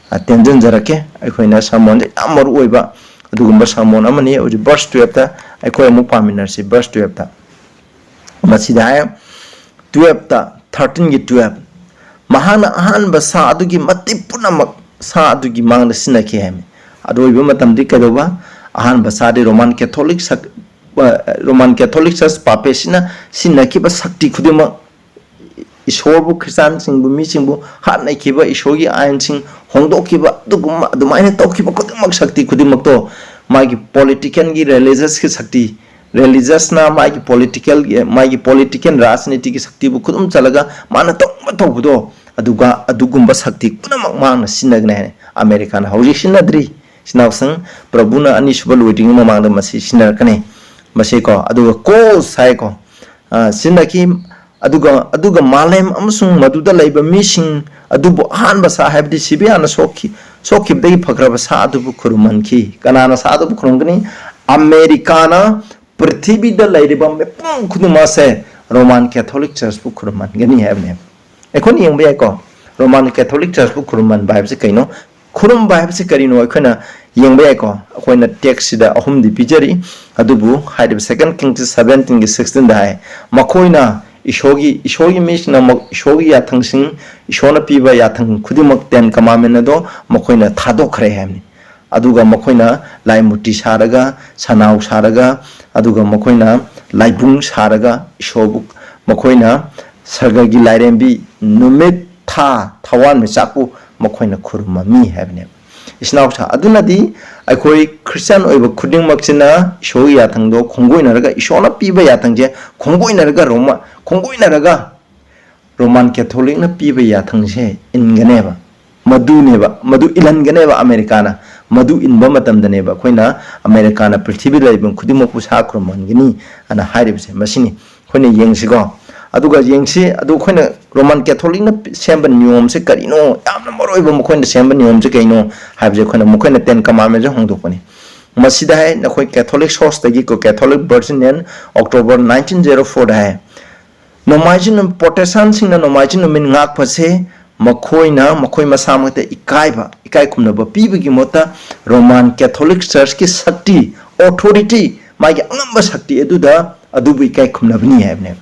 ꯇꯦꯟꯖꯟꯖꯔꯛꯀꯦ꯫ ꯑꯩꯈꯣꯏꯅ ꯁꯔꯃꯣꯟꯁꯦ ꯌꯥꯝ ꯃꯔꯨ ꯑꯣꯏꯕ ꯑꯗꯨꯒꯨꯝꯕ ꯁꯔꯃꯣꯟ ꯑꯃꯅꯤ꯫ ꯍꯧꯖꯤꯛ verse twelve ꯇ ꯑꯩꯈꯣꯏ ꯑꯃꯨꯛ ꯄꯥꯃꯤꯟꯅꯔꯁꯤ꯫ Verse twelve ꯇ ꯃꯁꯤꯗ ꯍꯥꯏ, twelve ꯇ, thirteen ꯒꯤ twelve, "ꯃꯍꯥꯛꯅ ꯑꯍꯥꯟꯕ ꯁꯥ ꯑꯗꯨꯒꯤ ꯃꯇꯤꯛ ꯄꯨꯝꯅꯃꯛ ꯁꯥ ꯑꯗꯨꯒꯤ ꯃꯥꯡꯗ ꯁꯤꯟꯅꯈꯤ" ꯍꯥꯏꯕꯅꯤ꯫ ꯑꯔꯣꯏꯕ ꯃꯇꯝꯗꯤ ꯀꯩꯗꯧꯕ? ꯑꯍꯥꯟꯕ ꯁꯥꯗꯤ Roman Catholic ꯁꯛ-, ꯑ, Roman Catholic Church ꯄꯥꯄꯦꯁꯤꯅ ꯁꯤꯟꯅꯈꯤꯕ ꯁꯛꯇꯤ ꯈꯨꯗꯤꯡꯃꯛ, ꯏꯁꯣꯔꯕꯨ, ꯈ꯭ꯔꯤꯁꯇꯥꯟꯁꯤꯡꯕꯨ, ꯃꯤꯁꯤꯡꯕꯨ ꯍꯥꯠꯅꯈꯤꯕ, ꯏꯁꯣꯔꯒꯤ ꯑꯥꯏꯟꯁꯤꯡ ꯍꯣꯡꯗꯣꯛꯈꯤꯕ, ꯑꯗꯨꯒꯨꯝꯕ, ꯑꯗꯨꯃꯥꯏꯅ ꯇꯧꯈꯤꯕ ꯈꯨꯗꯤꯡꯃꯛ, ꯁꯛꯇꯤ ꯈꯨꯗꯤꯡꯃꯛꯇꯣ ꯃꯥꯒꯤ political ꯒꯤ, religious ꯀꯤ ꯁꯛꯇꯤ, religious ꯅ ꯃꯥꯒꯤ political, ꯃꯥꯒꯤ political ꯔꯥꯖꯅꯤꯇꯤꯒꯤ ꯁꯛꯇꯤꯕꯨ ꯈꯨꯗꯨꯝ ꯆꯜꯂꯒ ꯃꯥꯅ ꯇꯧꯕ ꯇꯧꯕꯗꯣ, ꯑꯗꯨꯒ ꯑꯗꯨꯒꯨꯝꯕ ꯁꯛꯇꯤ ꯄꯨꯝꯅꯃꯛ ꯃꯥꯅ ꯁꯤꯖꯤꯟꯅꯒꯅꯤ ꯍꯥꯏꯅ ꯑꯃꯦꯔꯤꯀꯥꯅ ꯍꯧꯖꯤꯛ ꯁꯤꯖꯤꯟꯅꯗ꯭ꯔꯤ꯫ ꯏꯆꯤꯟ ꯏꯅꯥꯎꯁꯤꯡ, ꯄ꯭ꯔꯚꯨꯅ ꯑꯅꯤꯁꯨꯕ ꯂꯣꯏꯗ꯭ꯔꯤꯉꯩ ꯃꯃꯥꯡꯗ ꯃꯁꯤ ꯁꯤꯖꯤꯟꯅꯔꯛꯀꯅꯤ꯫ ꯃꯁꯤꯀꯣ, ꯑꯗꯨꯒ cause ꯍꯥꯏꯀꯣ, ꯑ, ꯁꯤꯖꯤꯟꯅꯈꯤ꯫ ꯑꯗꯨꯒ, ꯑꯗꯨꯒ ꯃꯥꯂꯦꯝ ꯑꯃꯁꯨꯡ ꯃꯗꯨꯗ ꯂꯩꯕ ꯃꯤꯁꯤꯡ ꯑꯗꯨꯕꯨ ꯑꯍꯥꯟꯕ ꯁꯥ, ꯍꯥꯏꯕꯗꯤ ꯁꯤꯕ ꯌꯥꯅ ꯁꯣꯛꯈꯤ-, ꯁꯣꯛꯈꯤꯕꯗꯒꯤ ꯐꯈ꯭ꯔꯕ ꯁꯥ ꯑꯗꯨꯕꯨ ꯈꯨꯔꯨꯝꯍꯟꯈꯤ꯫ ꯀꯅꯥꯅ ꯁꯥ ꯑꯗꯨꯕꯨ ꯈꯨꯔꯨꯝꯒꯅꯤ? ꯑꯃꯦꯔꯤꯀꯥꯅ ꯄ꯭ꯔꯤꯊꯤꯕꯤꯗ ꯂꯩꯔꯤꯕ ꯃꯤꯄꯨꯝ ꯈꯨꯗꯤꯡꯃꯛꯁꯦ Roman Catholic Church ꯄꯨ ꯈꯨꯔꯨꯝꯍꯟꯒꯅꯤ ꯍꯥꯏꯕꯅꯦꯕ꯫ ꯑꯩꯈꯣꯏꯅ ꯌꯦꯡꯕ ꯌꯥꯏꯀꯣ, Roman Catholic Church ꯄꯨ ꯈꯨꯔꯨꯝꯍꯟꯕ ꯍꯥꯏꯕꯁꯤ ꯀꯩꯅꯣ? ꯈꯨꯔꯨꯝꯕ ꯍꯥꯏꯕꯁꯤ ꯀꯔꯤꯅꯣ ꯑꯩꯈꯣꯏꯅ ꯌꯦꯡꯕ ꯌꯥꯏꯀꯣ꯫ ꯑꯩꯈꯣꯏꯅ text ꯁꯤꯗ ꯑꯍꯨꯝꯗꯤ ꯄꯤꯖꯔꯤ, ꯑꯗꯨꯕꯨ ꯍꯥꯏꯔꯤꯕ Second Kings seventeen ꯒꯤ sixteen ꯗ ꯍꯥꯏ, "ꯃꯈꯣꯏꯅ ꯏꯁꯣꯔꯒꯤ, ꯏꯁꯣꯔꯒꯤ ꯃꯤꯁꯤꯡꯅ ꯃ-, ꯏꯁꯣꯔꯒꯤ ꯌꯥꯊꯪꯁꯤꯡ, ꯏꯁꯣꯔꯅ ꯄꯤꯕ ꯌꯥꯊꯪ ꯈꯨꯗꯤꯡꯃꯛ, Ten Commandment ꯑꯗꯣ ꯃꯈꯣꯏꯅ ꯊꯥꯗꯣꯛꯈ꯭ꯔꯦ" ꯍꯥꯏꯕꯅꯤ꯫ ꯑꯗꯨꯒ ꯃꯈꯣꯏꯅ ꯂꯥꯏ ꯃꯨꯔꯇꯤ ꯁꯥꯔꯒ, ꯁꯅꯥꯎ ꯁꯥꯔꯒ, ꯑꯗꯨꯒ ꯃꯈꯣꯏꯅ ꯂꯥꯏꯕꯨꯡ ꯁꯥꯔꯒ, ꯏꯁꯣꯔꯕꯨ, ꯃꯈꯣꯏꯅ ꯁꯔꯒꯒꯤ ꯂꯥꯏꯔꯦꯝꯕꯤ, ꯅꯨꯃꯤꯠ, ꯊꯥ, ꯊꯋꯥꯟꯃꯤꯆꯥꯛꯄꯨ ꯃꯈꯣꯏꯅ ꯈꯨꯔꯨꯝꯃꯝꯃꯤ ꯍꯥꯏꯕꯅꯦꯕ꯫ ꯏꯆꯤꯟ ꯏꯅꯥꯎꯁꯥ, ꯑꯗꯨꯅꯗꯤ ꯑꯩꯈꯣꯏ ꯈ꯭ꯔꯤꯁꯇꯤꯌꯥꯟ ꯑꯣꯏꯕ ꯈꯨꯗꯤꯡꯃꯛꯁꯤꯅ ꯏꯁꯣꯔꯒꯤ ꯌꯥꯊꯪꯗꯣ ꯈꯣꯡꯒꯣꯏꯅꯔꯒ, ꯏꯁꯣꯔꯅ ꯄꯤꯕ ꯌꯥꯊꯪꯁꯦ ꯈꯣꯡꯒꯣꯏꯅꯔꯒ, ꯔꯣꯃ-, ꯈꯣꯡꯒꯣꯏꯅꯔꯒ ꯔꯣꯃꯥꯟ ꯀꯦꯊꯣꯂꯤꯛꯅ ꯄꯤꯕ ꯌꯥꯊꯪꯁꯦ ꯏꯟꯒꯅꯦꯕ꯫ ꯃꯗꯨꯅꯦꯕ, ꯃꯗꯨ ꯏꯜꯍꯟꯒꯅꯦꯕ ꯑꯃꯦꯔꯤꯀꯥꯅ꯫ ꯃꯗꯨ ꯏꯟꯕ ꯃꯇꯝꯗꯅꯦꯕ ꯑꯩꯈꯣꯏꯅ ꯑꯃꯦꯔꯤꯀꯥꯅ ꯄ꯭ꯔꯤꯊꯤꯕꯤꯗ ꯂꯩꯕ ꯈꯨꯗꯤꯡꯃꯛꯄꯨ ꯁꯥ ꯈꯨꯔꯨꯝꯍꯟꯒꯅꯤ ꯑꯅ ꯍꯥꯏꯔꯤꯕꯁꯦ ꯃꯁꯤꯅꯤ꯫ ꯑꯩꯈꯣꯏꯅ ꯌꯦꯡꯁꯤꯀꯣ꯫ ꯑꯗꯨꯒ ꯌꯦꯡꯁꯤ, ꯑꯗꯨ ꯑꯩꯈꯣꯏꯅ ꯔꯣꯃꯥꯟ ꯀꯦꯊꯣꯂꯤꯛꯅ ꯁꯦꯝꯕ ꯅꯤꯌꯣꯝꯁꯦ ꯀꯔꯤꯅꯣ? ꯌꯥꯝꯅ ꯃꯔꯨ ꯑꯣꯏꯕ ꯃꯈꯣꯏꯅ ꯁꯦꯝꯕ ꯅꯤꯌꯣꯝꯁꯦ ꯀꯩꯅꯣ ꯍꯥꯏꯕꯁꯦ ꯑꯩꯈꯣꯏꯅ, ꯃꯈꯣꯏꯅ ꯇꯦꯟ ꯀꯃꯥꯟꯃꯦꯟꯁꯦ ꯍꯣꯡꯗꯣꯛꯄꯅꯤ꯫ ꯃꯁꯤꯗ ꯍꯥꯏ, ꯅꯈꯣꯏ ꯀꯦꯊꯣꯂꯤꯛ ꯁꯣꯔꯁꯇꯒꯤꯀꯣ, Catholic Virginian, October nineteen zero ꯐꯣꯔꯗ ꯍꯥꯏ, ꯅꯣꯡꯃꯥꯏꯖꯤꯡ ꯅꯨꯃꯤꯠ, ꯄ꯭ꯔꯣꯇꯦꯁꯇꯥꯟꯁꯤꯡꯅ ꯅꯣꯡꯃꯥꯏꯖꯤꯡ ꯅꯨꯃꯤꯠ ꯉꯥꯛꯄꯁꯦ ꯃꯈꯣꯏꯅ ꯃꯈꯣꯏ ꯃꯁꯥꯃꯛꯇ ꯏꯀꯥꯏꯕ, ꯏꯀꯥꯏ ꯈꯨꯝꯅꯕ ꯄꯤꯕꯒꯤ ꯃꯍꯨꯠꯇ ꯔꯣꯃꯥꯟ ꯀꯦꯊꯣꯂꯤꯛ ꯆꯔꯆꯀꯤ ꯁꯛꯇꯤ, ꯑꯣꯊꯣꯔꯤꯇꯤ, ꯃꯥꯒꯤ ꯑꯉꯝꯕ ꯁꯛꯇꯤ ꯑꯗꯨꯗ, ꯑꯗꯨꯕꯨ ꯏꯀꯥꯏ ꯈꯨꯝꯅꯕꯅꯤ ꯍꯥꯏꯕꯅꯦꯕ꯫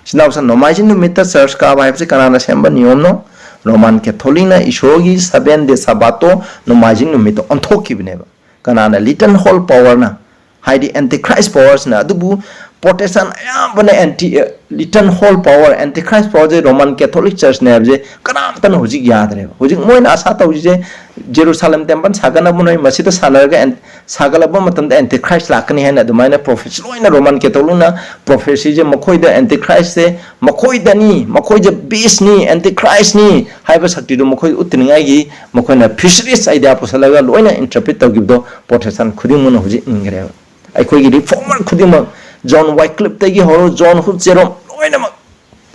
ꯁꯤꯅꯥꯎꯁ, ꯅꯣꯡꯃꯥꯏꯖꯤꯡ ꯅꯨꯃꯤꯠꯇ ꯆꯔꯆ ꯀꯥꯕ ꯍꯥꯏꯕꯁꯤ ꯀꯅꯥꯅ ꯁꯦꯝꯕ ꯅꯤꯌꯣꯝꯅꯣ? ꯔꯣꯃꯥꯟ ꯀꯦꯊꯣꯂꯤꯛꯅ ꯏꯁꯣꯔꯒꯤ ꯁꯕꯦꯟ ꯗꯦ ꯁꯥꯕꯥꯠꯇꯣ ꯅꯣꯡꯃꯥꯏꯖꯤꯡ ꯅꯨꯃꯤꯠꯇ ꯑꯣꯟꯊꯣꯛꯈꯤꯕꯅꯦꯕ꯫ ꯀꯅꯥꯅ? ꯂꯤꯇꯟ ꯍꯣꯜ ꯄꯥꯋꯔꯅ, ꯍꯥꯏꯗꯤ ꯑꯦꯟꯇꯤꯈ꯭ꯔꯥꯏꯁ ꯄꯥꯋꯔꯁꯤꯅ꯫ ꯑꯗꯨꯕꯨ ꯄ꯭ꯔꯣꯇꯦꯁꯇꯥꯟ ꯑꯌꯥꯝꯕꯅ anti, little horn power, antichrist ꯄꯥꯋꯔꯁꯦ ꯔꯣꯃꯥꯟ ꯀꯦꯊꯣꯂꯤꯛ ꯆꯔꯆꯅꯦ ꯍꯥꯏꯕꯁꯦ ꯀꯅꯥꯝꯇꯅ ꯍꯧꯖꯤꯛ ꯌꯥꯗ꯭ꯔꯦꯕ꯫ ꯍꯧꯖꯤꯛ ꯃꯣꯏꯅ ꯑꯁꯥ ꯇꯧꯔꯤꯁꯦ ꯖꯦꯔꯨꯁꯥꯂꯦꯝ ꯇꯦꯝꯄꯜ ꯁꯥꯒꯠꯅꯕ ꯅꯣꯏ ꯃꯁꯤꯗ ꯁꯥꯟꯅꯔꯒ ꯑꯦꯟ-, ꯁꯥꯒꯠꯂꯛꯄ ꯃꯇꯝꯗ ꯑꯦꯟꯇꯤꯈ꯭ꯔꯥꯏꯁ ꯂꯥꯛꯀꯅꯤ ꯍꯥꯏꯅ ꯑꯗꯨꯃꯥꯏꯅ ꯄ꯭ꯔꯣꯐꯦꯁꯤ ꯂꯣꯏꯅ ꯔꯣꯃꯥꯟ ꯀꯦꯊꯣꯂꯤꯛꯅ ꯄ꯭ꯔꯣꯐꯦꯁꯤꯁꯦ ꯃꯈꯣꯏꯗ ꯑꯦꯟꯇꯤꯈ꯭ꯔꯥꯏꯁꯁꯦ ꯃꯈꯣꯏꯗꯅꯤ, ꯃꯈꯣꯏꯗ ꯕꯤꯁꯅꯤ, ꯑꯦꯟꯇꯤꯈ꯭ꯔꯥꯏꯁꯅꯤ ꯍꯥꯏꯕ ꯁꯛꯇꯤꯗꯨ ꯃꯈꯣꯏꯗ ꯎꯠꯇꯅꯤꯡꯉꯥꯏꯒꯤ ꯃꯈꯣꯏꯅ ꯐ꯭ꯌꯨꯆꯔꯤꯁ ꯑꯥꯏꯗꯤꯌꯥ ꯄꯨꯁꯜꯂꯒ ꯂꯣꯏꯅ ꯏꯟꯇꯔꯄ꯭ꯔꯤꯠ ꯇꯧꯈꯤꯕꯗꯣ ꯄ꯭ꯔꯣꯇꯦꯁꯇꯥꯟ ꯈꯨꯗꯤꯡꯃꯛꯅ ꯍꯧꯖꯤꯛ ꯏꯟꯈ꯭ꯔꯦꯕ꯫ ꯑꯩꯈꯣꯏꯒꯤ ꯔꯤꯐꯣꯔꯃꯔ ꯈꯨꯗꯤꯡꯃꯛ, ꯖꯣꯟ ꯋꯥꯏꯀ꯭ꯂꯤꯞꯇꯒꯤ ꯍꯧꯔꯣ, ꯖꯣꯟ ꯍꯨꯞ ꯖꯦꯔꯣꯝ, ꯂꯣꯏꯅꯃꯛ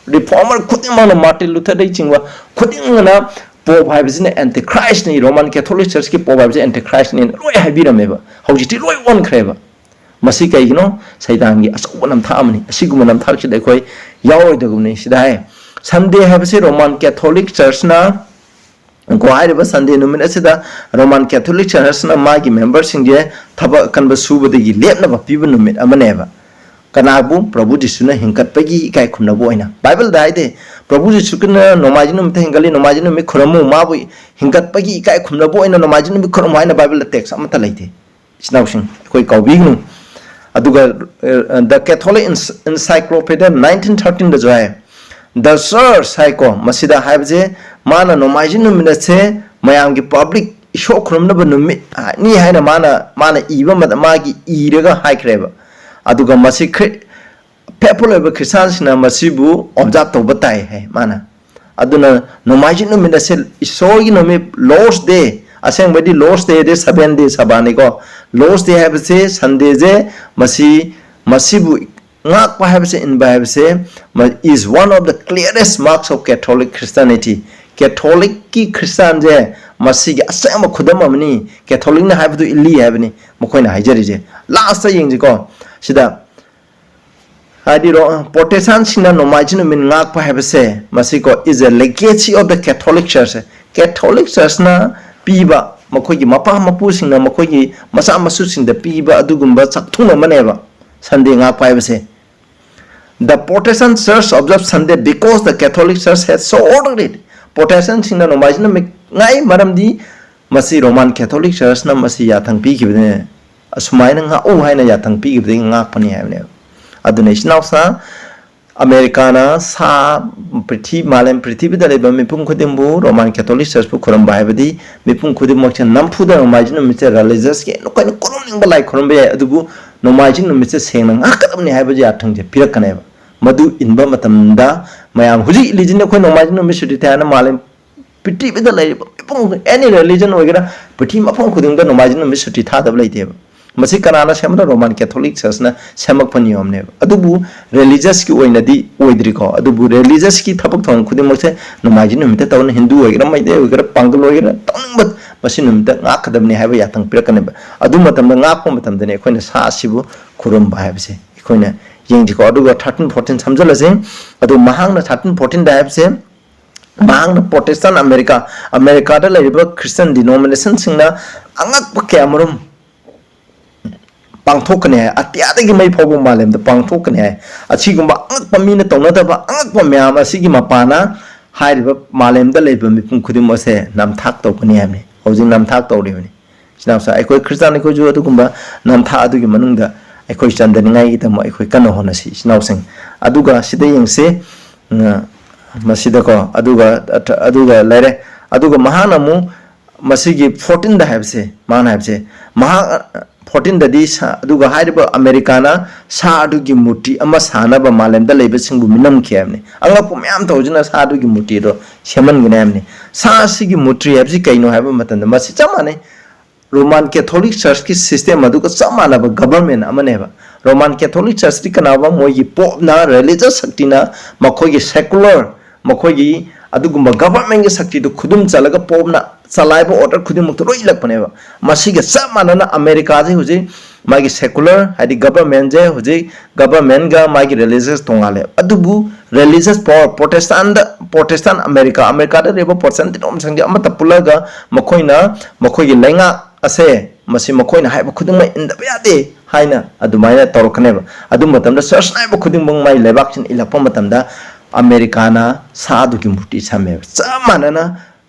ꯔꯤꯐꯣꯔꯃꯔ ꯈꯨꯗꯤꯡꯃꯛꯅ, ꯃꯥꯔꯇꯤꯟ ꯂꯨꯊꯔꯗꯒꯤ ꯆꯤꯡꯕ ꯈꯨꯗꯤꯡꯃꯛꯅ ꯄꯣꯞ ꯍꯥꯏꯕꯁꯤꯅ ꯑꯦꯟꯇꯤꯈ꯭ꯔꯥꯏꯁꯅꯤ, ꯔꯣꯃꯥꯟ ꯀꯦꯊꯣꯂꯤꯛ ꯆꯔꯆꯀꯤ ꯄꯣꯞ ꯍꯥꯏꯕꯁꯤ ꯑꯦꯟꯇꯤꯈ꯭ꯔꯥꯏꯁꯅꯤꯅ ꯂꯣꯏ ꯍꯥꯏꯕꯤꯔꯝꯃꯦꯕ꯫ ꯍꯧꯖꯤꯛꯇꯤ ꯂꯣꯏ ꯑꯣꯟꯈ꯭ꯔꯦꯕ꯫ ꯃꯁꯤ ꯀꯩꯒꯤꯅꯣ? ꯁꯩꯗꯥꯡꯒꯤ ꯑꯆꯧꯕ ꯅꯝꯊꯥꯛ ꯑꯃꯅꯤ꯫ ꯑꯁꯤꯒꯨꯝꯕ ꯅꯝꯊꯥꯛꯁꯤꯗ ꯑꯩꯈꯣꯏ ꯌꯥꯎꯔꯣꯏꯗꯕꯅꯤ꯫ ꯁꯤꯗ ꯍꯥꯏ, ꯁꯟꯗꯦ ꯍꯥꯏꯕꯁꯤ ꯔꯣꯃꯥꯟ ꯀꯦꯊꯣꯂꯤꯛ ꯆꯔꯆꯅ ꯀꯣ ꯍꯥꯏꯔꯤꯕ ꯁꯟꯗꯦ ꯅꯨꯃꯤꯠ ꯑꯁꯤꯗ ꯔꯣꯃꯥꯟ ꯀꯦꯊꯣꯂꯤꯛ ꯆꯔꯆꯅ ꯃꯥꯒꯤ ꯃꯦꯝꯕꯔꯁꯤꯡꯁꯦ ꯊꯕꯛ ꯑꯀꯟꯕ ꯁꯨꯕꯗꯒꯤ ꯂꯦꯞꯅꯕ ꯄꯤꯕ ꯅꯨꯃꯤꯠ ꯑꯃꯅꯦꯕ꯫ ꯀꯅꯥꯕꯨ? ꯄ꯭ꯔꯚꯨ ꯖꯤꯁꯨꯅ ꯍꯤꯡꯒꯠꯄꯒꯤ ꯏꯀꯥꯏ ꯈꯨꯝꯅꯕ ꯑꯣꯏꯅ꯫ ꯕꯥꯏꯕꯜꯗ ꯍꯥꯏꯗꯦ, "ꯄ꯭ꯔꯚꯨ ꯖꯤꯁꯨꯅ ꯅꯣꯡꯃꯥꯏꯖꯤꯡ ꯅꯨꯃꯤꯠꯇ ꯍꯤꯡꯒꯠꯂꯤ, ꯅꯣꯡꯃꯥꯏꯖꯤꯡ ꯅꯨꯃꯤꯠ ꯈꯨꯔꯨꯝꯃꯨ, ꯃꯥꯕꯨ ꯍꯤꯡꯒꯠꯄꯒꯤ ꯏꯀꯥꯏ ꯈꯨꯝꯅꯕ ꯑꯣꯏꯅ ꯅꯣꯡꯃꯥꯏꯖꯤꯡ ꯅꯨꯃꯤꯠ ꯈꯨꯔꯨꯝꯃꯨ" ꯍꯥꯏꯅ ꯕꯥꯏꯕꯜꯗ ꯇꯦꯛꯁ ꯑꯃꯠꯇ ꯂꯩꯇꯦ꯫ ꯏꯆꯤꯟ ꯏꯅꯥꯎꯁꯤꯡ, ꯑꯩꯈꯣꯏ ꯀꯥꯎꯕꯤꯒꯅꯨ꯫ ꯑꯗꯨꯒ, ꯑ, The Catholic Encyclopedia ꯅꯥꯏꯟꯇꯤꯟ ꯊꯥꯔꯇꯤꯟꯗꯁꯨ ꯍꯥꯏ, "The Church" ꯍꯥꯏꯀꯣ, ꯃꯁꯤꯗ ꯍꯥꯏꯕꯁꯦ, ꯃꯥꯅ ꯅꯣꯡꯃꯥꯏꯖꯤꯡ ꯅꯨꯃꯤꯠ ꯑꯁꯦ ꯃꯌꯥꯝꯒꯤ ꯄꯕ꯭ꯂꯤꯛ ꯏꯁꯣꯔ ꯈꯨꯔꯨꯝꯅꯕ ꯅꯨꯃꯤꯠꯅꯤ ꯍꯥꯏꯅ ꯃꯥꯅ, ꯃꯥꯅ ꯏꯕ ꯃꯇꯝ, ꯃꯥꯒꯤ ꯏꯔꯒ ꯍꯥꯏꯈ꯭ꯔꯦꯕ꯫ ꯑꯗꯨꯒ ꯃꯁꯤ ꯈ꯭ꯔꯤ-, faithful ꯑꯣꯏꯕ ꯈ꯭ꯔꯤꯁꯇꯥꯟꯁꯤꯡꯅ ꯃꯁꯤꯕꯨ observe ꯇꯧꯕ ꯇꯥꯏ ꯍꯥꯏ ꯃꯥꯅ꯫ ꯑꯗꯨꯅ ꯅꯣꯡꯃꯥꯏꯖꯤꯡ ꯅꯨꯃꯤꯠ ꯑꯁꯦ ꯏꯁꯣꯔꯒꯤ ꯅꯨꯃꯤꯠ, Lord's Day, ꯑꯁꯦꯡꯕꯗꯤ Lord's Day ꯗꯤ seven day Sabbath ꯅꯤꯀꯣ꯫ Lord's Day ꯍꯥꯏꯕꯁꯦ, Sunday ꯁꯦ, ꯃꯁꯤ, ꯃꯁꯤꯕꯨ ꯉꯥꯛꯄ ꯍꯥꯏꯕꯁꯦ, ꯏꯟꯕ ꯍꯥꯏꯕꯁꯦ, is one of the clearest marks of Catholic Christianity꯫ ꯀꯦꯊꯣꯂꯤꯛꯀꯤ ꯈ꯭ꯔꯤꯁꯇꯥꯟꯁꯦ ꯃꯁꯤꯒꯤ ꯑꯁꯦꯡꯕ ꯈꯨꯗꯝ ꯑꯃꯅꯤ꯫ ꯀꯦꯊꯣꯂꯤꯛꯅ ꯍꯥꯏꯕꯗꯨ ꯏꯜꯂꯤ ꯍꯥꯏꯕꯅꯤ ꯃꯈꯣꯏꯅ ꯍꯥꯏꯖꯔꯤꯁꯦ꯫ Last ꯇ ꯌꯦꯡꯁꯤꯀꯣ꯫ ꯁꯤꯗ ꯍꯥꯏꯗꯤ ꯔꯣ-, ꯄ꯭ꯔꯣꯇꯦꯁꯇꯥꯟꯁꯤꯡꯅ ꯅꯣꯡꯃꯥꯏꯖꯤꯡ ꯅꯨꯃꯤꯠ ꯉꯥꯛꯄ ꯍꯥꯏꯕꯁꯦ, ꯃꯁꯤꯀꯣ, is a legacy of the Catholic Church꯫ Catholic ꯆꯔꯆꯅ ꯄꯤꯕ, ꯃꯈꯣꯏꯒꯤ ꯃꯄꯥ ꯃꯄꯨꯁꯤꯡꯅ ꯃꯈꯣꯏꯒꯤ ꯃꯆꯥ ꯃꯁꯨꯁꯤꯡꯗ ꯄꯤꯕ ꯑꯗꯨꯒꯨꯝꯕ ꯆꯥꯛꯊꯨꯡ ꯑꯃꯅꯦꯕ, ꯁꯟꯗꯦ ꯉꯥꯛꯄ ꯍꯥꯏꯕꯁꯦ꯫ The Protestant Church observes Sunday because the Catholic Church has so ordered it꯫ ꯄ꯭ꯔꯣꯇꯦꯁꯇꯥꯟꯁꯤꯡꯅ ꯅꯣꯡꯃꯥꯏꯖꯤꯡ ꯅꯨꯃꯤꯠ ꯉꯥꯏ ꯃꯔꯝꯗꯤ ꯃꯁꯤ ꯔꯣꯃꯥꯟ ꯀꯦꯊꯣꯂꯤꯛ ꯆꯔꯆꯅ ꯃꯁꯤ ꯌꯥꯊꯪ ꯄꯤꯈꯤꯕꯅꯦ, ꯑꯁꯨꯃꯥꯏꯅ ꯉꯥꯛꯎ ꯍꯥꯏꯅ ꯌꯥꯊꯪ ꯄꯤꯈꯤꯕꯗꯒꯤ ꯉꯥꯛꯄꯅꯤ ꯍꯥꯏꯕꯅꯦꯕ꯫ ꯑꯗꯨꯅ ꯏꯆꯤꯟ ꯏꯅꯥꯎꯁꯥ, ꯑꯃꯦꯔꯤꯀꯥꯅ ꯁꯥ ꯄ꯭ꯔꯤꯊꯤ-, ꯃꯥꯂꯦꯝ ꯄ꯭ꯔꯤꯊꯤꯕꯤꯗ ꯂꯩꯕ ꯃꯤꯄꯨꯝ ꯈꯨꯗꯤꯡꯕꯨ ꯔꯣꯃꯥꯟ ꯀꯦꯊꯣꯂꯤꯛ ꯆꯔꯆꯄꯨ ꯈꯨꯔꯨꯝꯕ ꯍꯥꯏꯕꯗꯤ ꯃꯤꯄꯨꯝ ꯈꯨꯗꯤꯡꯃꯛꯁꯦ ꯅꯝꯐꯨꯗ ꯅꯣꯡꯃꯥꯏꯖꯤꯡ ꯅꯨꯃꯤꯠꯁꯦ ꯔꯤꯂꯤꯖꯁꯀꯤ ꯑꯩꯈꯣꯏꯅ ꯈꯨꯔꯨꯝꯅꯤꯡꯕ ꯂꯥꯏ ꯈꯨꯔꯨꯝꯕ ꯌꯥꯏ, ꯑꯗꯨꯕꯨ ꯅꯣꯡꯃꯥꯏꯖꯤꯡ ꯅꯨꯃꯤꯠꯁꯦ ꯁꯦꯡꯅ ꯉꯥꯛꯀꯗꯕꯅꯤ ꯍꯥꯏꯕꯒꯤ ꯌꯥꯊꯪꯁꯦ ꯄꯤꯔꯛꯀꯅꯦꯕ꯫ ꯃꯗꯨ ꯏꯟꯕ ꯃꯇꯝꯗ ꯃꯌꯥꯝ ꯍꯧꯖꯤꯛ ꯏꯜꯂꯤꯁꯤꯅ ꯑꯩꯈꯣꯏ ꯅꯣꯡꯃꯥꯏꯖꯤꯡ ꯅꯨꯃꯤꯠ ꯁꯨꯇꯤ ꯊꯥꯏ ꯍꯥꯏꯅ ꯃꯥꯂꯦꯝ ꯄ꯭ꯔꯤꯊꯤꯕꯤꯗ ꯂꯩꯔꯤꯕ ꯃꯤꯄꯨꯝ, any religion ꯑꯣꯏꯒꯦꯔꯥ, ꯄ꯭ꯔꯤꯊꯤꯕꯤ ꯃꯐꯝ ꯈꯨꯗꯤꯡꯗ ꯅꯣꯡꯃꯥꯏꯖꯤꯡ ꯅꯨꯃꯤꯠ ꯁꯨꯇꯤ ꯊꯥꯗꯕ ꯂꯩꯇꯦꯕ꯫ ꯃꯁꯤ ꯀꯅꯥꯅ ꯁꯦꯝꯕꯅꯣ? Roman Catholic ꯆꯔꯆꯅ ꯁꯦꯝꯃꯛꯄ ꯅꯤꯌꯣꯝꯅꯦꯕ꯫ ꯑꯗꯨꯕꯨ ꯔꯤꯂꯤꯖꯁꯀꯤ ꯑꯣꯏꯅꯗꯤ ꯑꯣꯏꯗ꯭ꯔꯤꯀꯣ꯫ ꯑꯗꯨꯕꯨ ꯔꯤꯂꯤꯖꯁꯀꯤ ꯊꯕꯛ ꯊꯧꯔꯝ ꯈꯨꯗꯤꯡꯃꯛꯁꯦ ꯅꯣꯡꯃꯥꯏꯖꯤꯡ ꯅꯨꯃꯤꯠꯇ ꯇꯧꯅ, ꯍꯤꯟꯗꯨ ꯑꯣꯏꯒꯦꯔꯥ, ꯃꯩꯇꯩ ꯑꯣꯏꯒꯦꯔꯥ, ꯄꯥꯡꯒꯜ ꯑꯣꯏꯒꯦꯔꯥ, ꯇꯧꯅꯤꯡꯕ ꯃꯁꯤ ꯅꯨꯃꯤꯠꯇ ꯉꯥꯛꯀꯗꯕꯅꯤ ꯍꯥꯏꯕ ꯌꯥꯊꯪ ꯄꯤꯔꯛꯀꯅꯦꯕ꯫ ꯑꯗꯨ ꯃꯇꯝꯗ, ꯉꯥꯛꯄ ꯃꯇꯝꯗꯅꯤ ꯑꯩꯈꯣꯏꯅ ꯁꯥ ꯑꯁꯤꯕꯨ ꯈꯨꯔꯨꯝꯕ ꯍꯥꯏꯕꯁꯦ꯫ ꯑꯩꯈꯣꯏꯅ ꯌꯦꯡꯁꯤꯀꯣ꯫ ꯑꯗꯨꯒ thirteen fourteen ꯁꯝꯖꯜꯂꯁꯤ꯫ ꯑꯗꯨ ꯃꯍꯥꯛꯅ thirteen fourteen ꯗ ꯍꯥꯏꯕꯁꯦ, ꯃꯍꯥꯛꯅ ꯄ꯭ꯔꯣꯇꯦꯁꯇꯥꯟ ꯑꯃꯦꯔꯤꯀꯥ, ꯑꯃꯦꯔꯤꯀꯥꯗ ꯂꯩꯔꯤꯕ ꯈ꯭ꯔꯤꯁꯇꯤꯌꯥꯟ ꯗꯤꯅꯣꯃꯤꯅꯦꯁꯟꯁꯤꯡꯅ ꯑꯉꯛꯄ ꯀꯌꯥꯃꯔꯨꯝ ꯄꯥꯡꯊꯣꯛꯀꯅꯤ ꯍꯥꯏ, ꯑꯇꯤꯌꯥꯗꯒꯤ ꯃꯩ ꯐꯥꯎꯕ ꯃꯥꯂꯦꯝꯗ ꯄꯥꯡꯊꯣꯛꯀꯅꯤ ꯍꯥꯏ꯫ ꯑꯁꯤꯒꯨꯝꯕ ꯑꯉꯛꯄ, ꯃꯤꯅ ꯇꯧꯅꯗꯕ ꯑꯉꯛꯄ ꯃꯌꯥꯝ ꯑꯁꯤꯒꯤ ꯃꯄꯥꯅ ꯍꯥꯏꯔꯤꯕ ꯃꯥꯂꯦꯝꯗ ꯂꯩꯕ ꯃꯤꯄꯨꯝ ꯈꯨꯗꯤꯡꯃꯛꯁꯦ ꯅꯝꯊꯥꯛ ꯇꯧꯒꯅꯤ ꯍꯥꯏꯕꯅꯤ꯫ ꯍꯧꯖꯤꯛ ꯅꯝꯊꯥꯛ ꯇꯧꯔꯤꯕꯅꯤ꯫ ꯏꯆꯤꯟ ꯏꯅꯥꯎꯁꯥ, ꯑꯩꯈꯣꯏ ꯈ꯭ꯔꯤꯁꯇꯥꯟ ꯑꯩꯈꯣꯏꯁꯨ ꯑꯗꯨꯒꯨꯝꯕ ꯅꯝꯊꯥꯛ ꯑꯗꯨꯒꯤ ꯃꯅꯨꯡꯗ ꯑꯩꯈꯣꯏ ꯆꯟꯗꯅꯤꯡꯉꯥꯏꯒꯤꯗꯃꯛ ꯑꯩꯈꯣꯏ ꯀꯟꯅ ꯍꯣꯠꯅꯁꯤ, ꯏꯆꯤꯟ ꯏꯅꯥꯎꯁꯤꯡ꯫ ꯑꯗꯨꯒ ꯁꯤꯗ ꯌꯦꯡꯁꯤ, ꯎꯝ, ꯃꯁꯤꯗꯀꯣ, ꯑꯗꯨꯒ, ꯑꯗꯨꯒ ꯂꯩꯔꯦ꯫ ꯑꯗꯨꯒ ꯃꯍꯥꯛꯅ ꯑꯃꯨꯛ ꯃꯁꯤꯒꯤ fourteen ꯗ ꯍꯥꯏꯕꯁꯦ, ꯃꯥꯅ ꯍꯥꯏꯕꯁꯦ, ꯃꯍꯥꯛ, ꯐꯣꯔꯇꯤꯟꯗꯗꯤ ꯁꯥ-, ꯑꯗꯨꯒ ꯍꯥꯏꯔꯤꯕ ꯑꯃꯦꯔꯤꯀꯥꯅ ꯁꯥ ꯑꯗꯨꯒꯤ ꯃꯨꯔꯇꯤ ꯑꯃ ꯁꯥꯅꯕ ꯃꯥꯂꯦꯝꯗ ꯂꯩꯕꯁꯤꯡꯕꯨ ꯃꯤꯅꯝꯈꯤ ꯍꯥꯏꯕꯅꯤ꯫ ꯑꯉꯛꯄ ꯃꯌꯥꯝ ꯇꯧꯗꯨꯅ ꯁꯥ ꯑꯗꯨꯒꯤ ꯃꯨꯔꯇꯤ ꯑꯗꯣ ꯁꯦꯝꯍꯟꯒꯅꯤ ꯍꯥꯏꯕꯅꯤ꯫ ꯁꯥ ꯑꯁꯤꯒꯤ ꯃꯨꯔꯇꯤ ꯍꯥꯏꯕꯁꯤ ꯀꯩꯅꯣ ꯍꯥꯏꯕ ꯃꯇꯝꯗ, ꯃꯁꯤ ꯆꯞ ꯃꯥꯟꯅꯩ꯫ ꯔꯣꯃꯥꯟ ꯀꯦꯊꯣꯂꯤꯛ ꯆꯔꯆꯀꯤ ꯁꯤꯁꯇꯦꯝ ꯑꯗꯨꯒ ꯆꯞ ꯃꯥꯟꯅꯕ ꯒꯕꯔꯃꯦꯟ ꯑꯃꯅꯦꯕ꯫ ꯔꯣꯃꯥꯟ ꯀꯦꯊꯣꯂꯤꯛ ꯆꯔꯆꯇꯤ ꯀꯅꯥꯒꯨꯝꯕ ꯃꯣꯏꯒꯤ ꯄꯣꯞꯅ, ꯔꯤꯂꯤꯖꯁ ꯁꯛꯇꯤꯅ, ꯃꯈꯣꯏꯒꯤ ꯁꯦꯀꯨꯂꯔ, ꯃꯈꯣꯏꯒꯤ ꯑꯗꯨꯒꯨꯝꯕ ꯒꯕꯔꯃꯦꯟꯒꯤ ꯁꯛꯇꯤꯗꯨ ꯈꯨꯗꯨꯝ ꯆꯜꯂꯒ ꯄꯣꯞꯅ ꯆꯂꯥꯏꯕ ꯑꯣꯔꯗꯔ ꯈꯨꯗꯤꯡꯃꯛꯇ ꯂꯣꯏ ꯏꯜꯂꯛꯄꯅꯦꯕ꯫ ꯃꯁꯤꯒ ꯆꯞ ꯃꯥꯟꯅꯅ ꯑꯃꯦꯔꯤꯀꯥꯁꯤ ꯍꯧꯖꯤꯛ ꯃꯥꯒꯤ ꯁꯦꯀꯨꯂꯔ, ꯍꯥꯏꯗꯤ ꯒꯕꯔꯃꯦꯟꯁꯦ ꯍꯧꯖꯤꯛ ꯒꯕꯔꯃꯦꯟꯒ ꯃꯥꯒꯤ ꯔꯤꯂꯤꯖꯁ ꯇꯣꯡꯉꯥꯜꯂꯦ꯫ ꯑꯗꯨꯕꯨ ꯔꯤꯂꯤꯖꯁ ꯄꯥꯋꯔ, ꯄ꯭ꯔꯣꯇꯦꯁꯇꯥꯟꯗ, ꯄ꯭ꯔꯣꯇꯦꯁꯇꯥꯟ ꯑꯃꯦꯔꯤꯀꯥ, ꯑꯃꯦꯔꯤꯀꯥꯗ ꯂꯩꯕ ꯄ꯭ꯔꯣꯇꯦꯁꯇꯥꯟ ꯇꯤꯅꯣꯝꯁꯤꯡꯁꯦ ꯑꯃꯠꯇ ꯄꯨꯜꯂꯒ ꯃꯈꯣꯏꯅ ꯃꯈꯣꯏꯒꯤ ꯂꯩꯉꯥꯛ ꯑꯁꯦ ꯃꯁꯤ ꯃꯈꯣꯏꯅ ꯍꯥꯏꯕ ꯈꯨꯗꯤꯡꯃꯛ ꯏꯟꯗꯕ ꯌꯥꯗꯦ ꯍꯥꯏꯅ ꯑꯗꯨꯃꯥꯏꯅ ꯇꯧꯔꯛꯀꯅꯦꯕ꯫ ꯑꯗꯨ ꯃꯇꯝꯗ ꯆꯔꯆꯅ ꯍꯥꯏꯕ ꯈꯨꯗꯤꯡꯃꯛ ꯃꯥꯏ ꯂꯩꯕꯥꯛꯁꯤꯅ ꯏꯜꯂꯛꯄ ꯃꯇꯝꯗ ꯑꯃꯦꯔꯤꯀꯥꯅ ꯁꯥ ꯑꯗꯨꯒꯤ ꯃꯨꯔꯇꯤ ꯁꯥꯝꯃꯦꯕ꯫ ꯆꯞ ꯃꯥꯟꯅꯅ